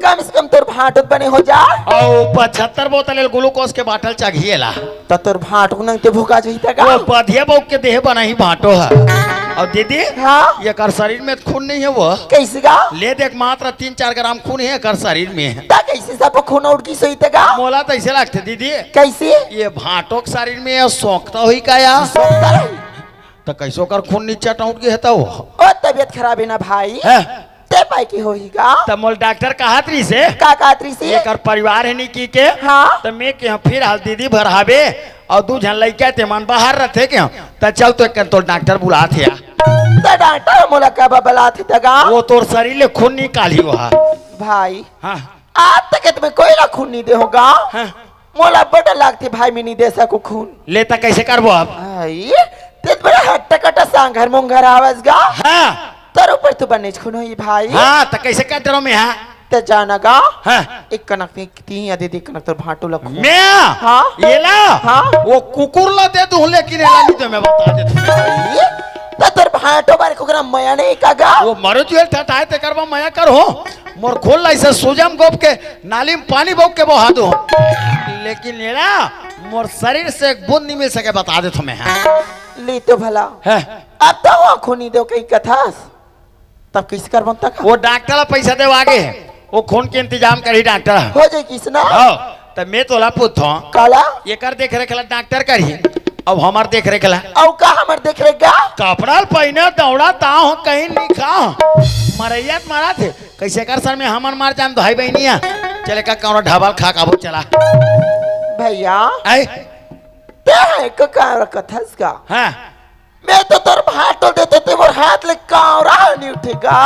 कम से कम तोर भाटो बने हो जा। अउ पचहत्तर बोतल ग्लूकोज के बाटल चाहिए ला। त तोर भाटो नंग ते भोगा जही तक। वो पधिया बउक के देह बना ही भाटो है। अउ दीदी, हाँ? एकर शरीर में खून नहीं है वो। कैसे गा? ले देख, मात्र तीन चार ग्राम खून है एकर शरीर में। त कैसे सब खून उठ गिस होही तक गा? मोला त ऐसे लगथे दीदी। कैसे? ये भाटो के शरीर में ये सोखता होही का या? सोखता रही। त कैसे ओकर खून नीचे टूट गया है त वो? ओ तबीयत खराब है ना भाई। हैं? ते पाई की होही गा? त मोल डॉक्टर कहत रही से। का कहत रही से? एकर परिवार है नी की के? हाँ। त मैं के फिर हाल दीदी भर हावे अउ दू झन लइका ते मन बाहर रहते के? त चल तो एक तोल डॉक्टर बुलात हे। त डॉक्टर मोला का बलात हे त गा? वो तोर शरीर ले खून निकाली वो हा। भाई। हाँ। आज तक तुम्हें कोई ला खून नहीं दे होगा। हाँ। मोला बड़ा लागथे भाई, मैं नहीं दे सकूं खून। ले त कैसे करबो अब? आई, ते बड़ा हट्टा कट्टा सांघर मोंघर आवाज गा। हाँ। तर ऊपर तो बनेच खून होही भाई। हाँ, त कैसे कर डरो मैं, हाँ? त जाना गा। हाँ। एक कनक नहीं ती या दे दे कनक तर भाटो लखू। मैं? हाँ। ये ला? हाँ। वो कुकुर ला दे दूं, लेकिन एला नहीं दे, मैं बता देता हूँ। आई, त तर भाटो बारे कुकरा मया नहीं का गा? वो मरो जुएल ठठाए ते करबा मया कर हो। मोर खोल ला इसे सूजम गोप के नाली में पानी बउक के बहा दो, लेकिन एला मोर शरीर से एक बूंद नहीं मिल सके, बता देत हो मैं। हाँ। ले तो भला। हैं? अब तो वो खूनी दो कही कथस। तब किस कर बनता का? वो डॉक्टर ला पैसा दे आगे, वो खून के इंतजाम करी डॉक्टर। हो जाए किस ना? हाँ, त मैं तोला पूछो। काला? एकर देख रेख ला डॉक्टर करी, अब हमार देख रेख ला। अउ का हमार देख रेख गा? कपड़ा ल पहिने दौड़ा ता हो कहीं नहीं खा। मरैया त मरा थे। कैसे कर सर में हमन मार जान भाई बहनिया। चले का कौनो ढाबा ल खा काबो चला। भैया। आए? ते है को का रखथस का? हाँ। मैं तो तोर भाटो देते ते मोर हाथ ले कावरा नहीं उठेगा।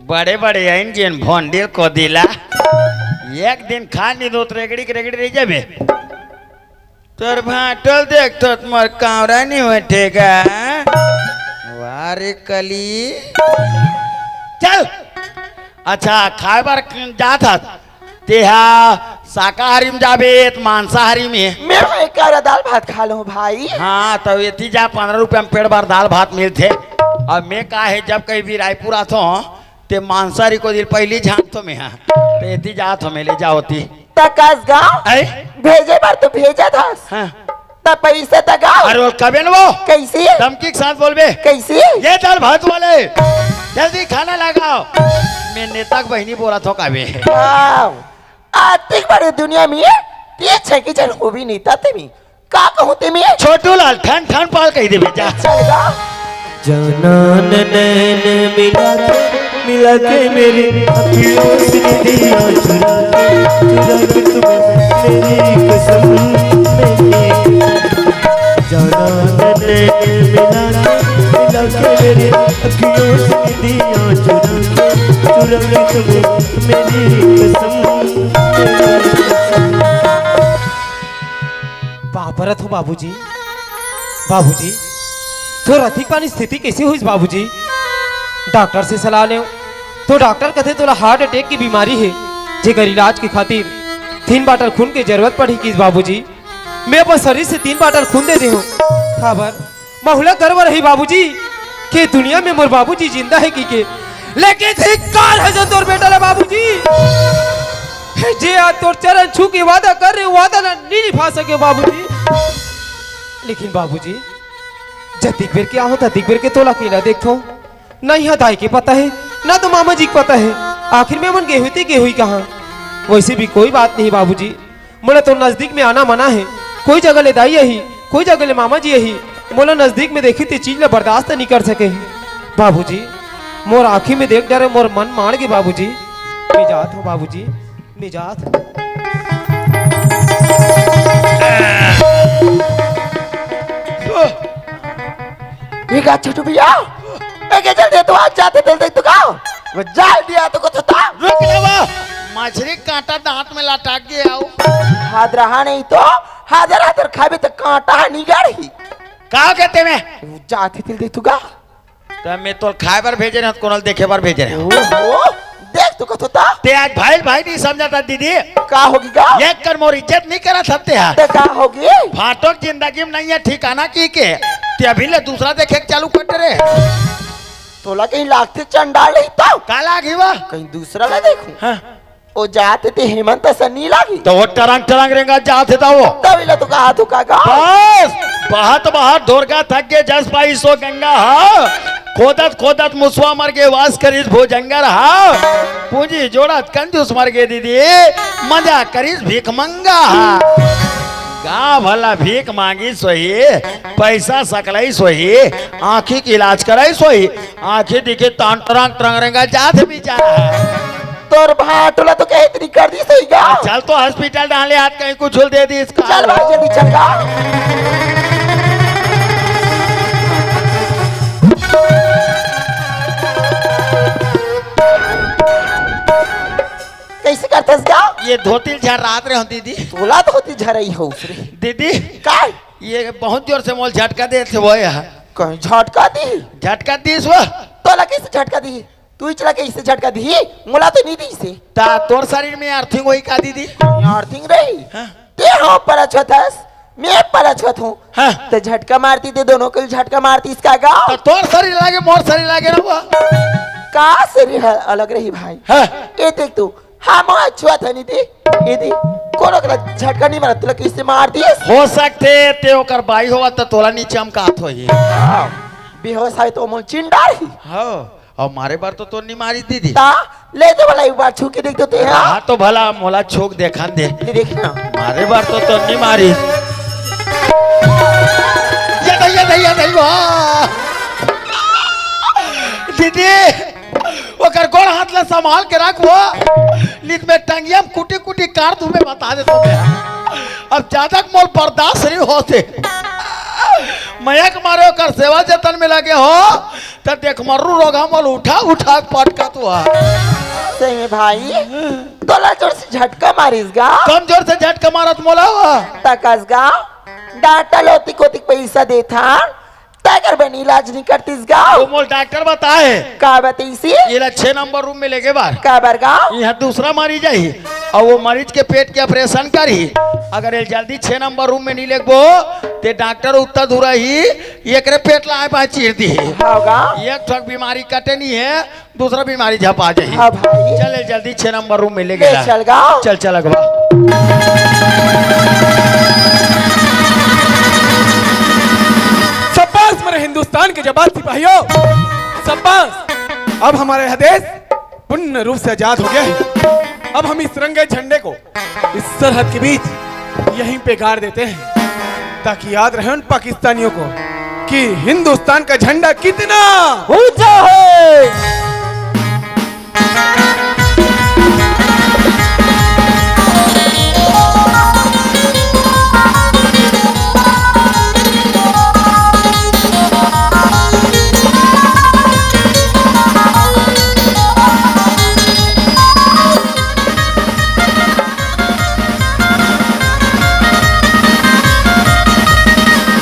बड़े बड़े आइन जेन भोंडिल को दिला। एक दिन खा नहीं दो तो रेगड़ी के रेगड़ी रह जाबे। तोर भाटल देख तो मोर कावरा नहीं उठेगा। वारे कली। चल। अच्छा, खाए बर जात हस। तेहा शाकाहारी में जाबे त मांसाहारी में? मैं एक करा दाल भात खा लूं भाई। हाँ, तो एती जा, पंद्रह रुपया में पेट भर दाल भात मिलथे। अब मैं का है, जब कहीं भी रायपुर आथो, ते मांसाहारी को दिल पहली झांक तो मैं, हाँ, तो एती जात हो, मैं ले जाओ ती। त कस गाँव? ऐ? भेजे बर तो भेजत हस। हाँ। त पैसा त गाँव? अरे बोल, कबे न वो? कैसे? धमकी के साथ बोलबे। कैसे? ये दाल भात वाले, जल्दी खाना लगाओ। मैं नेता के बहिनी बोला थो कबे। वाह। आतिक बड़े दुनिया में ये छकी जन उभी नेता ते मी। का कहूँ ते मी? छोटू लाल ठन ठन पाल कही देबे जा। चल गा। जाना न नैन मिला के, मिला के मेरी अखियों से दिया चुरा के, चुरा के तुम्हें मेरी कसम, मेरी कसम। जाना न नैन मिला के, मिला के मेरी अखियों से दिया चुरा के, चुरा के तुम्हें मेरी कसम, मेरी कसम। बापरत हो बाबूजी। बाबूजी, तोर अतिक पानी स्थिति कैसे होइस बाबूजी? डॉक्टर से सलाह लेव, तो डॉक्टर कथे तोला हार्ट अटैक की बीमारी हे, जेकर इलाज के खातिर तीन बाटल खून के जरूरत पड़ही किस बाबूजी। मैं अपन शरीर से तीन बाटल खून दे देहूं। काबर? महुला गर्व रही बाबूजी, के दुनिया में मोर बाबूजी जिंदा हे की के। लेकिन धिक्कार हे जन तोर बेटा ला बाबूजी, जे आज तोर चरण छू के वादा करे, वादा ला नी निभा सके बाबूजी। लेकिन बाबूजी, जतिक बेर के आहूं, ततिक बेर के तोला के ला देखथों। ना इहाँ दाई के पता हे, ना तो मामा जी के पता हे। आखिर में मन गे होही ते गे होही कहाँ? वइसे भी कोई बात नहीं बाबूजी, मोला तो नजदीक में आना मना हे। कोई जगह ले दाई आही, कोई जगह ले मामा जी आही, मोला नजदीक में देखही ते चीज ला बर्दाश्त नहीं कर सके। बाबूजी, मोर आँखी में देख डरे मोर मन माड़ गे बाबूजी। मैं जात हूँ बाबूजी, मैं जात हूँ। ये का छोटू भैया, ए के चल दे तो आज जाथे तेल देख तो का। वो जाय दिया तो कुछ होता। रुक ले वो, मछरी कांटा दांत में लटक गे आऊ। हाथ रहा नहीं तो, हाथ रहा तो खाबे तो कांटा निगरही। का कहते में? वो जाथे तेल देख तो का। त मैं तोल खाए बर भेजे रहेंव, कोनो ल देखे बर भेजे रहेंव। ओहो, देख तो कथो ता। ते आज भाई भाई नहीं समझा था दीदी। का होगी गा? एक कर मोर इज्जत नहीं करा था ते हा। ते का होगी? फाटक जिंदगी में नहीं है ठिकाना की के। ते अभी ले दूसरा देखे के चालू कर रे। तोला कहीं लागथे चंडाल नहीं तो? का लागी वा? कहीं दूसरा ला देखूं। हाँ। ओ जात ते हेमंत असन नी लागी। त वो टरंग टरंग रेंगा जात हे त वो। तभी ला तो कहा तू काका। बस, बहत बहत ढोरगा थक गे जस पाई सो गंगा हा। खोदत खोदत मुसवा मर गे वास करिस भुजंगर हा। पूंजी जोड़त कंजूस मर गे दीदी, मजा करिस भीख मंगा हा। गा भला भीख मांगिस होही, पैसा सकलाइस होही, आँखी के इलाज कराइस होही, आँखी दिखे तान टरंग टरंग रेंगा जात हे बेचारा। तोर भाटो ला तो कहे इतनी कर दी सही का? चल तो हॉस्पिटल डाले हाथ कहीं कुछ झुल दे दी इसका। चल भाई जल्दी चल का। कैसे करथस का? ये धोती झरात रहे हो दीदी। तोला धोती झरई हो रे। दीदी। काय? ये बहुत जोर से मोल झटका दे थे वो यहाँ। कहीं झटका दी? झटका दीस वो। तोला कैसे झटका दी? तू ही चला के इसे झटका दी, मोला तो नहीं दी इसे। ता तोर शरीर में अर्थिंग होई का दीदी? अर्थिंग रही। हाँ। ते हो परछत हस, मैं परछत हूँ। हाँ। ते झटका मारती, ते दोनों को झटका मारती इसका गाँव। तो तोर शरीर लागे, मोर शरीर लागे ना वो। का शरीर ह-, अलग रही भाई। हाँ। ये देख तू, हाँ, मोर छुआ था नहीं दी, ये दी, कोनो करा झटका नहीं मारा, तुला किससे मार दिए? हो सकते ते ओकर बाई होवा तो तोला नीचे हम कात होही। हाँ, बेहोश है तो मोर चिंडार ही। हाँ। अउ मारे बर तो तोर नी मारिस दीदी। ता ले तो भला एक बार छू के देख तो ते, हाँ? हाँ तो भला मोला छू के देखान दे। ले देख ना। मारे बर तो तोर नी मारिस। ये दे, ये दे, ये दे, वाह। दीदी, ओकर गोड़ हाथ ला संभाल के रख वो। नित में टंगिया में कुटी कुटी काट दूं मैं, बता दे तो मैं। अब ज्यादा मोल बर्दाश्त नहीं होते। मया के मारे ओकर सेवा जतन में लगे हो। त देख मर्रू रोगा मोल उठा उठा के पटकत हुआ। सही में भाई, तोला जोर से झटका मारिस गा। कम जोर से झटका मारत मोला हुआ। तकस गा, डॉक्टर लोती कोतिक पैसा देथन, तकर बन इलाज नहीं करतिस गा। वो मोल डॉक्टर बताए। का बताइसी? ये ला छह नंबर रूम में लेगे बार। का बर गा? यहाँ दूसरा मरीज आई और वो मरीज के पेट के ऑपरेशन करी। अगर ये जल्दी छह नंबर रूम में नहीं लेगबो, ते डॉक्टर उत्तर धुरा ही एकरे पेट ला आए पाए चीर दी। हाँ गा। एक ठक बीमारी कटे नहीं है, दूसरा बीमारी झपा जाही। हाँ भाई। चल, जल्दी छह नंबर रूम में ले ले गया। चल गा। चल, चल अगवा। शाबाश मेरे हिंदुस्तान के जाबाज सिपाहियों, शाबाश। अब हमारा यह देश पूर्ण रूप से आजाद हो गया है। अब हम इस तिरंगे झंडे को इस सरहद के बीच यहीं पे गाड़ देते हैं, ताकि याद रहे उन पाकिस्तानियों को कि हिंदुस्तान का झंडा कितना ऊंचा है।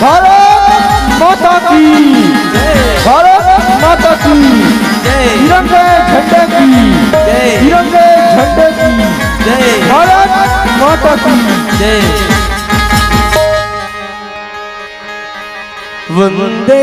भारत माता की, भारत माता की, तिरंगे झंडे की, तिरंगे झंडे की, भारत माता की। वंदे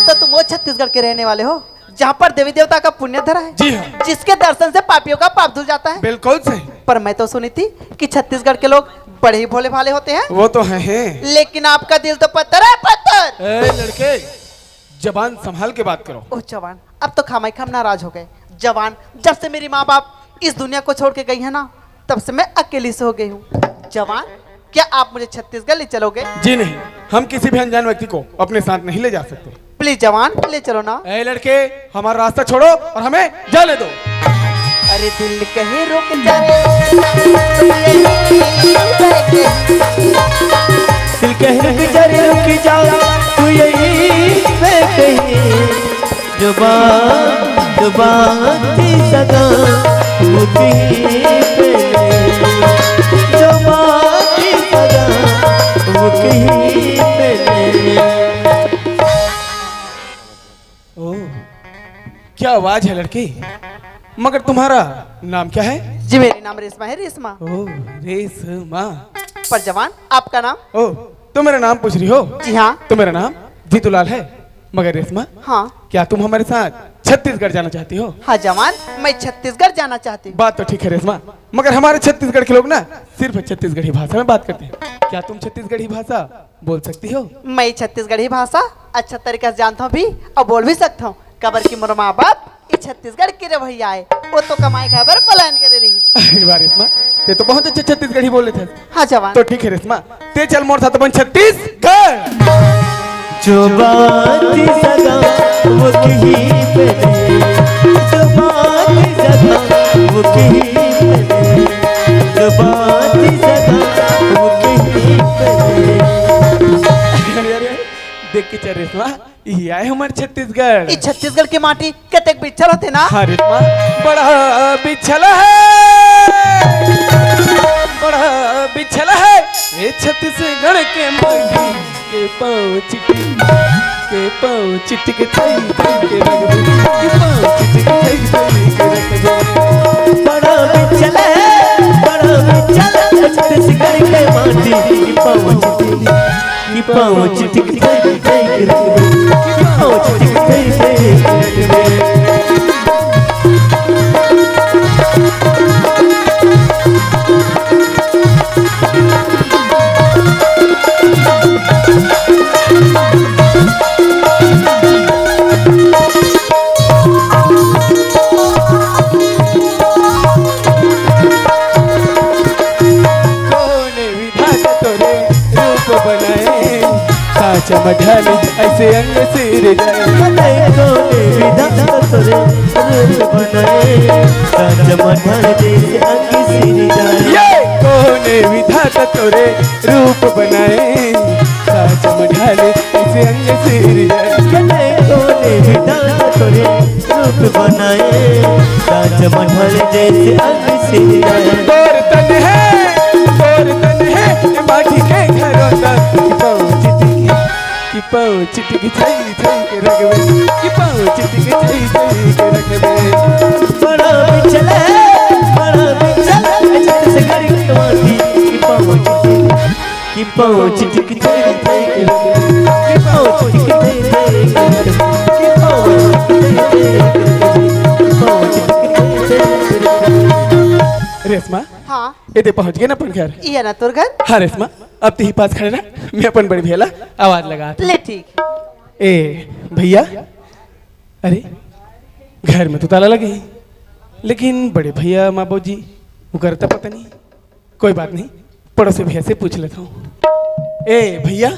तो तुम वो छत्तीसगढ़ के रहने वाले हो, जहाँ पर देवी देवता का पुण्य धरा है, जी हाँ। जिसके दर्शन से पापियों का पाप धुल जाता है। बिल्कुल सही। पर मैं तो सुनी थी कि छत्तीसगढ़ के लोग बड़े ही भोले भाले होते हैं। वो तो है, है। लेकिन आपका दिल तो पत्थर है, पत्थर। ए लड़के, जबान संभाल के बात करो। ओ जवान, अब तो खामाई खाम नाराज हो गए। जवान, जब से मेरी माँ बाप इस दुनिया को छोड़ के गई है ना, तब से मैं अकेली से हो गई हूँ। जवान, क्या आप मुझे छत्तीसगढ़ ले चलोगे? जी नहीं, हम किसी भी अनजान व्यक्ति को अपने साथ नहीं ले जा सकते। प्लीज जवान, ले चलो ना। ए लड़के, हमारा रास्ता छोड़ो और हमें जाने दो। अरे दिल कहे रुक जा रे, दिल कहे रुक जा रे, रुक जा, तू यहीं पे कहीं। जुबान, जुबान थी सगा, वो कहीं पे नहीं। जुबान थी सगा, वो कहीं पे नहीं। ओह, क्या आवाज है लड़की। मगर तुम्हारा नाम क्या है? जी, मेरा नाम रेशमा है, रेशमा। ओह, रेशमा। पर जवान, आपका नाम? ओह, तो मेरा नाम पूछ रही हो? जी हाँ। तो मेरा नाम जीतूलाल है। मगर रेशमा, हाँ। क्या तुम हमारे साथ छत्तीसगढ़ जाना चाहती हो? हाँ जवान, मैं छत्तीसगढ़ जाना चाहती हूँ। बात तो ठीक है रेशमा, मगर हमारे छत्तीसगढ़ के लोग ना सिर्फ छत्तीसगढ़ी भाषा में बात करते हैं। क्या तुम छत्तीसगढ़ी भाषा बोल सकती हो? मैं छत्तीसगढ़ी भाषा अच्छा तरीका से जानता हूँ भी और बोल भी सकता हूँ, काबर कि मोर माँ बाप ये छत्तीसगढ़ के रे भैया है, वो तो कमाई खाए बर पलायन करे रही। अरे वाह रेशमा, ते तो बहुत अच्छे छत्तीसगढ़ी बोले थे। हाँ जवान। तो ठीक है रेशमा, ते चल मोर साथ अपन छत्तीसगढ़। जो बात सदा वो कहीं पे नहीं, जो बात सदा वो कहीं पे नहीं, जो बात सदा वो कहीं पे नहीं। अरे, अरे, देख के चल रेशमा, ये आए हमारे छत्तीसगढ़। ये छत्तीसगढ़ के माटी कतेक बिछल होथे ना? अरे माँ, बड़ा बिछल है, बड़ा बिछल है ये छत्तीसगढ़ के माटी। के पाँव चिटिक, के पाँव चिटिक, थई थई के रख दे, के पाँव चिटिक, थई थई के रख दे। बड़ा बिछल है, बड़ा बिछल है छत्तीसगढ़ के माटी। के पाँव चिटिक, के पाँव चिटिक, थई थई के रख दे, के पाँव चिटिक, थई थई के रख दे। कोने विधाता तोरे रूप बनाए, साँच म ढाले ऐसे अंग सिरजाए। कोने विधाता तोरे रूप बनाए, साँच म ढाले जैसे अंग सिरजाए। ये कोने विधाता तोरे रूप बनाए, साँच म ढाले ऐसे अंग सिरजाए। कोने विधाता तोरे रूप बनाए, साँच म ढाले जैसे अंग सिरजाए। तोर तन है, तोर तन है, माटी के घरों तक पहुँच दिखे। कि पाँव चिटिक थई थई के रखबे, कि पाँव चिटिक थई थई के रखबे। बड़ा बिछल है, बड़ा बिछल है छत्तीसगढ़ के माटी। कि पाँव चिटिक, कि पाँव चिटिक थई थई के रखबे, कि पाँव चिटिक थई थई के रखबे, कि पाँव चिटिक थई थई के रखबे, कि पाँव चिटिक थई थई के रखबे। रेशमा, हाँ। ये ते पहुँच गे ना अपन घर? ये ना तोर घर? हाँ रेशमा, अब तिही पास खड़े रह, मैं अपन बड़े भैया ला आवाज लगात हँव। ले ठीक। ए भैया, अरे घर में तो ताला लगे हे, लेकिन बड़े भैया माँ बाबूजी उकर त पता नहीं। कोई बात नहीं, पड़ोसी भैया से पूछ लेता हूँ। ए भैया,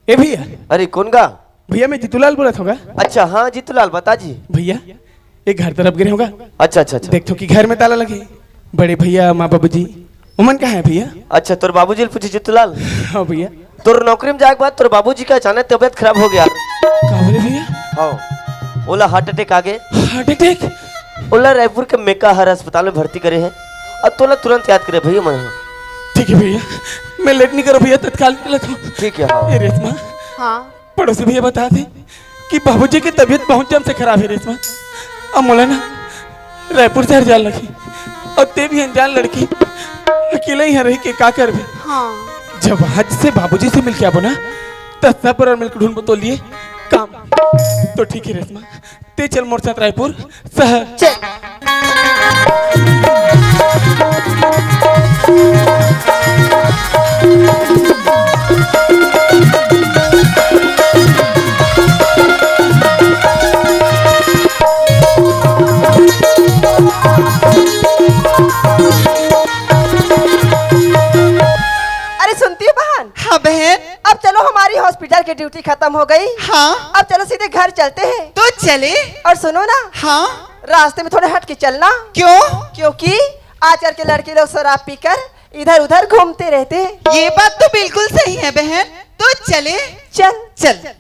ए भैया। अरे कौन गा? भैया मैं जीतूलाल बोलत हँव गा। अच्छा हाँ जीतूलाल, बता जी। भैया, एक घर तरफ गे रहेंव गा। अच्छा अच्छा अच्छा। देखथँव कि घर में ताला लगे हे। बड़े भैया, माँ बाबूजी, उमन कहाँ हे भैया? अच्छा, तोर बाबूजी ल पूछे जीतूलाल। हाँ भैया। तोर नौकरी में जाए के बाद तोर बाबूजी के अचानक तबीयत खराब हो गे। का बोले भैया? हाँ, ओला heart attack आ गे। Heart attack? ओला रायपुर के मेकाहारा अस्पताल में भर्ती करे हे अउ तोला तुरंत याद करे भैया मन ह। ठीक हे भैया, मैं late नइ करँव भैया, तत्काल निकलत हँव। ठीक हे, हाँ। ए रेशमा, हाँ। पड़ोसी भैया बतात हे कि बाबूजी के तबीयत बहुत जम से खराब हे रेशमा। अब मोला ना रायपुर शहर जाए लगही अउ ते भी अनजान लड़की, अकेला इहाँ रहि के का करबे? हाँ। जब आज से बाबूजी से मिल के आबो ना, त सब बर मिल के ढूँढबो तोर लिए। काम। तो ठीक है रेशमा, ते चल मोर साथ रायपुर शहर। चल। अरे सुनती हो बहन? हाँ बहन। अब चलो, हमारी हॉस्पिटल की ड्यूटी खत्म हो गई। हाँ। अब चलो सीधे घर चलते हैं। तो चले। और सुनो ना। हाँ। रास्ते में थोड़े हट के चलना। क्यों? क्योंकि आजकल के लड़के लोग शराब पीकर इधर उधर घूमते रहते हैं। ये बात तो बिल्कुल सही है बहन। तो चले। चल। चल।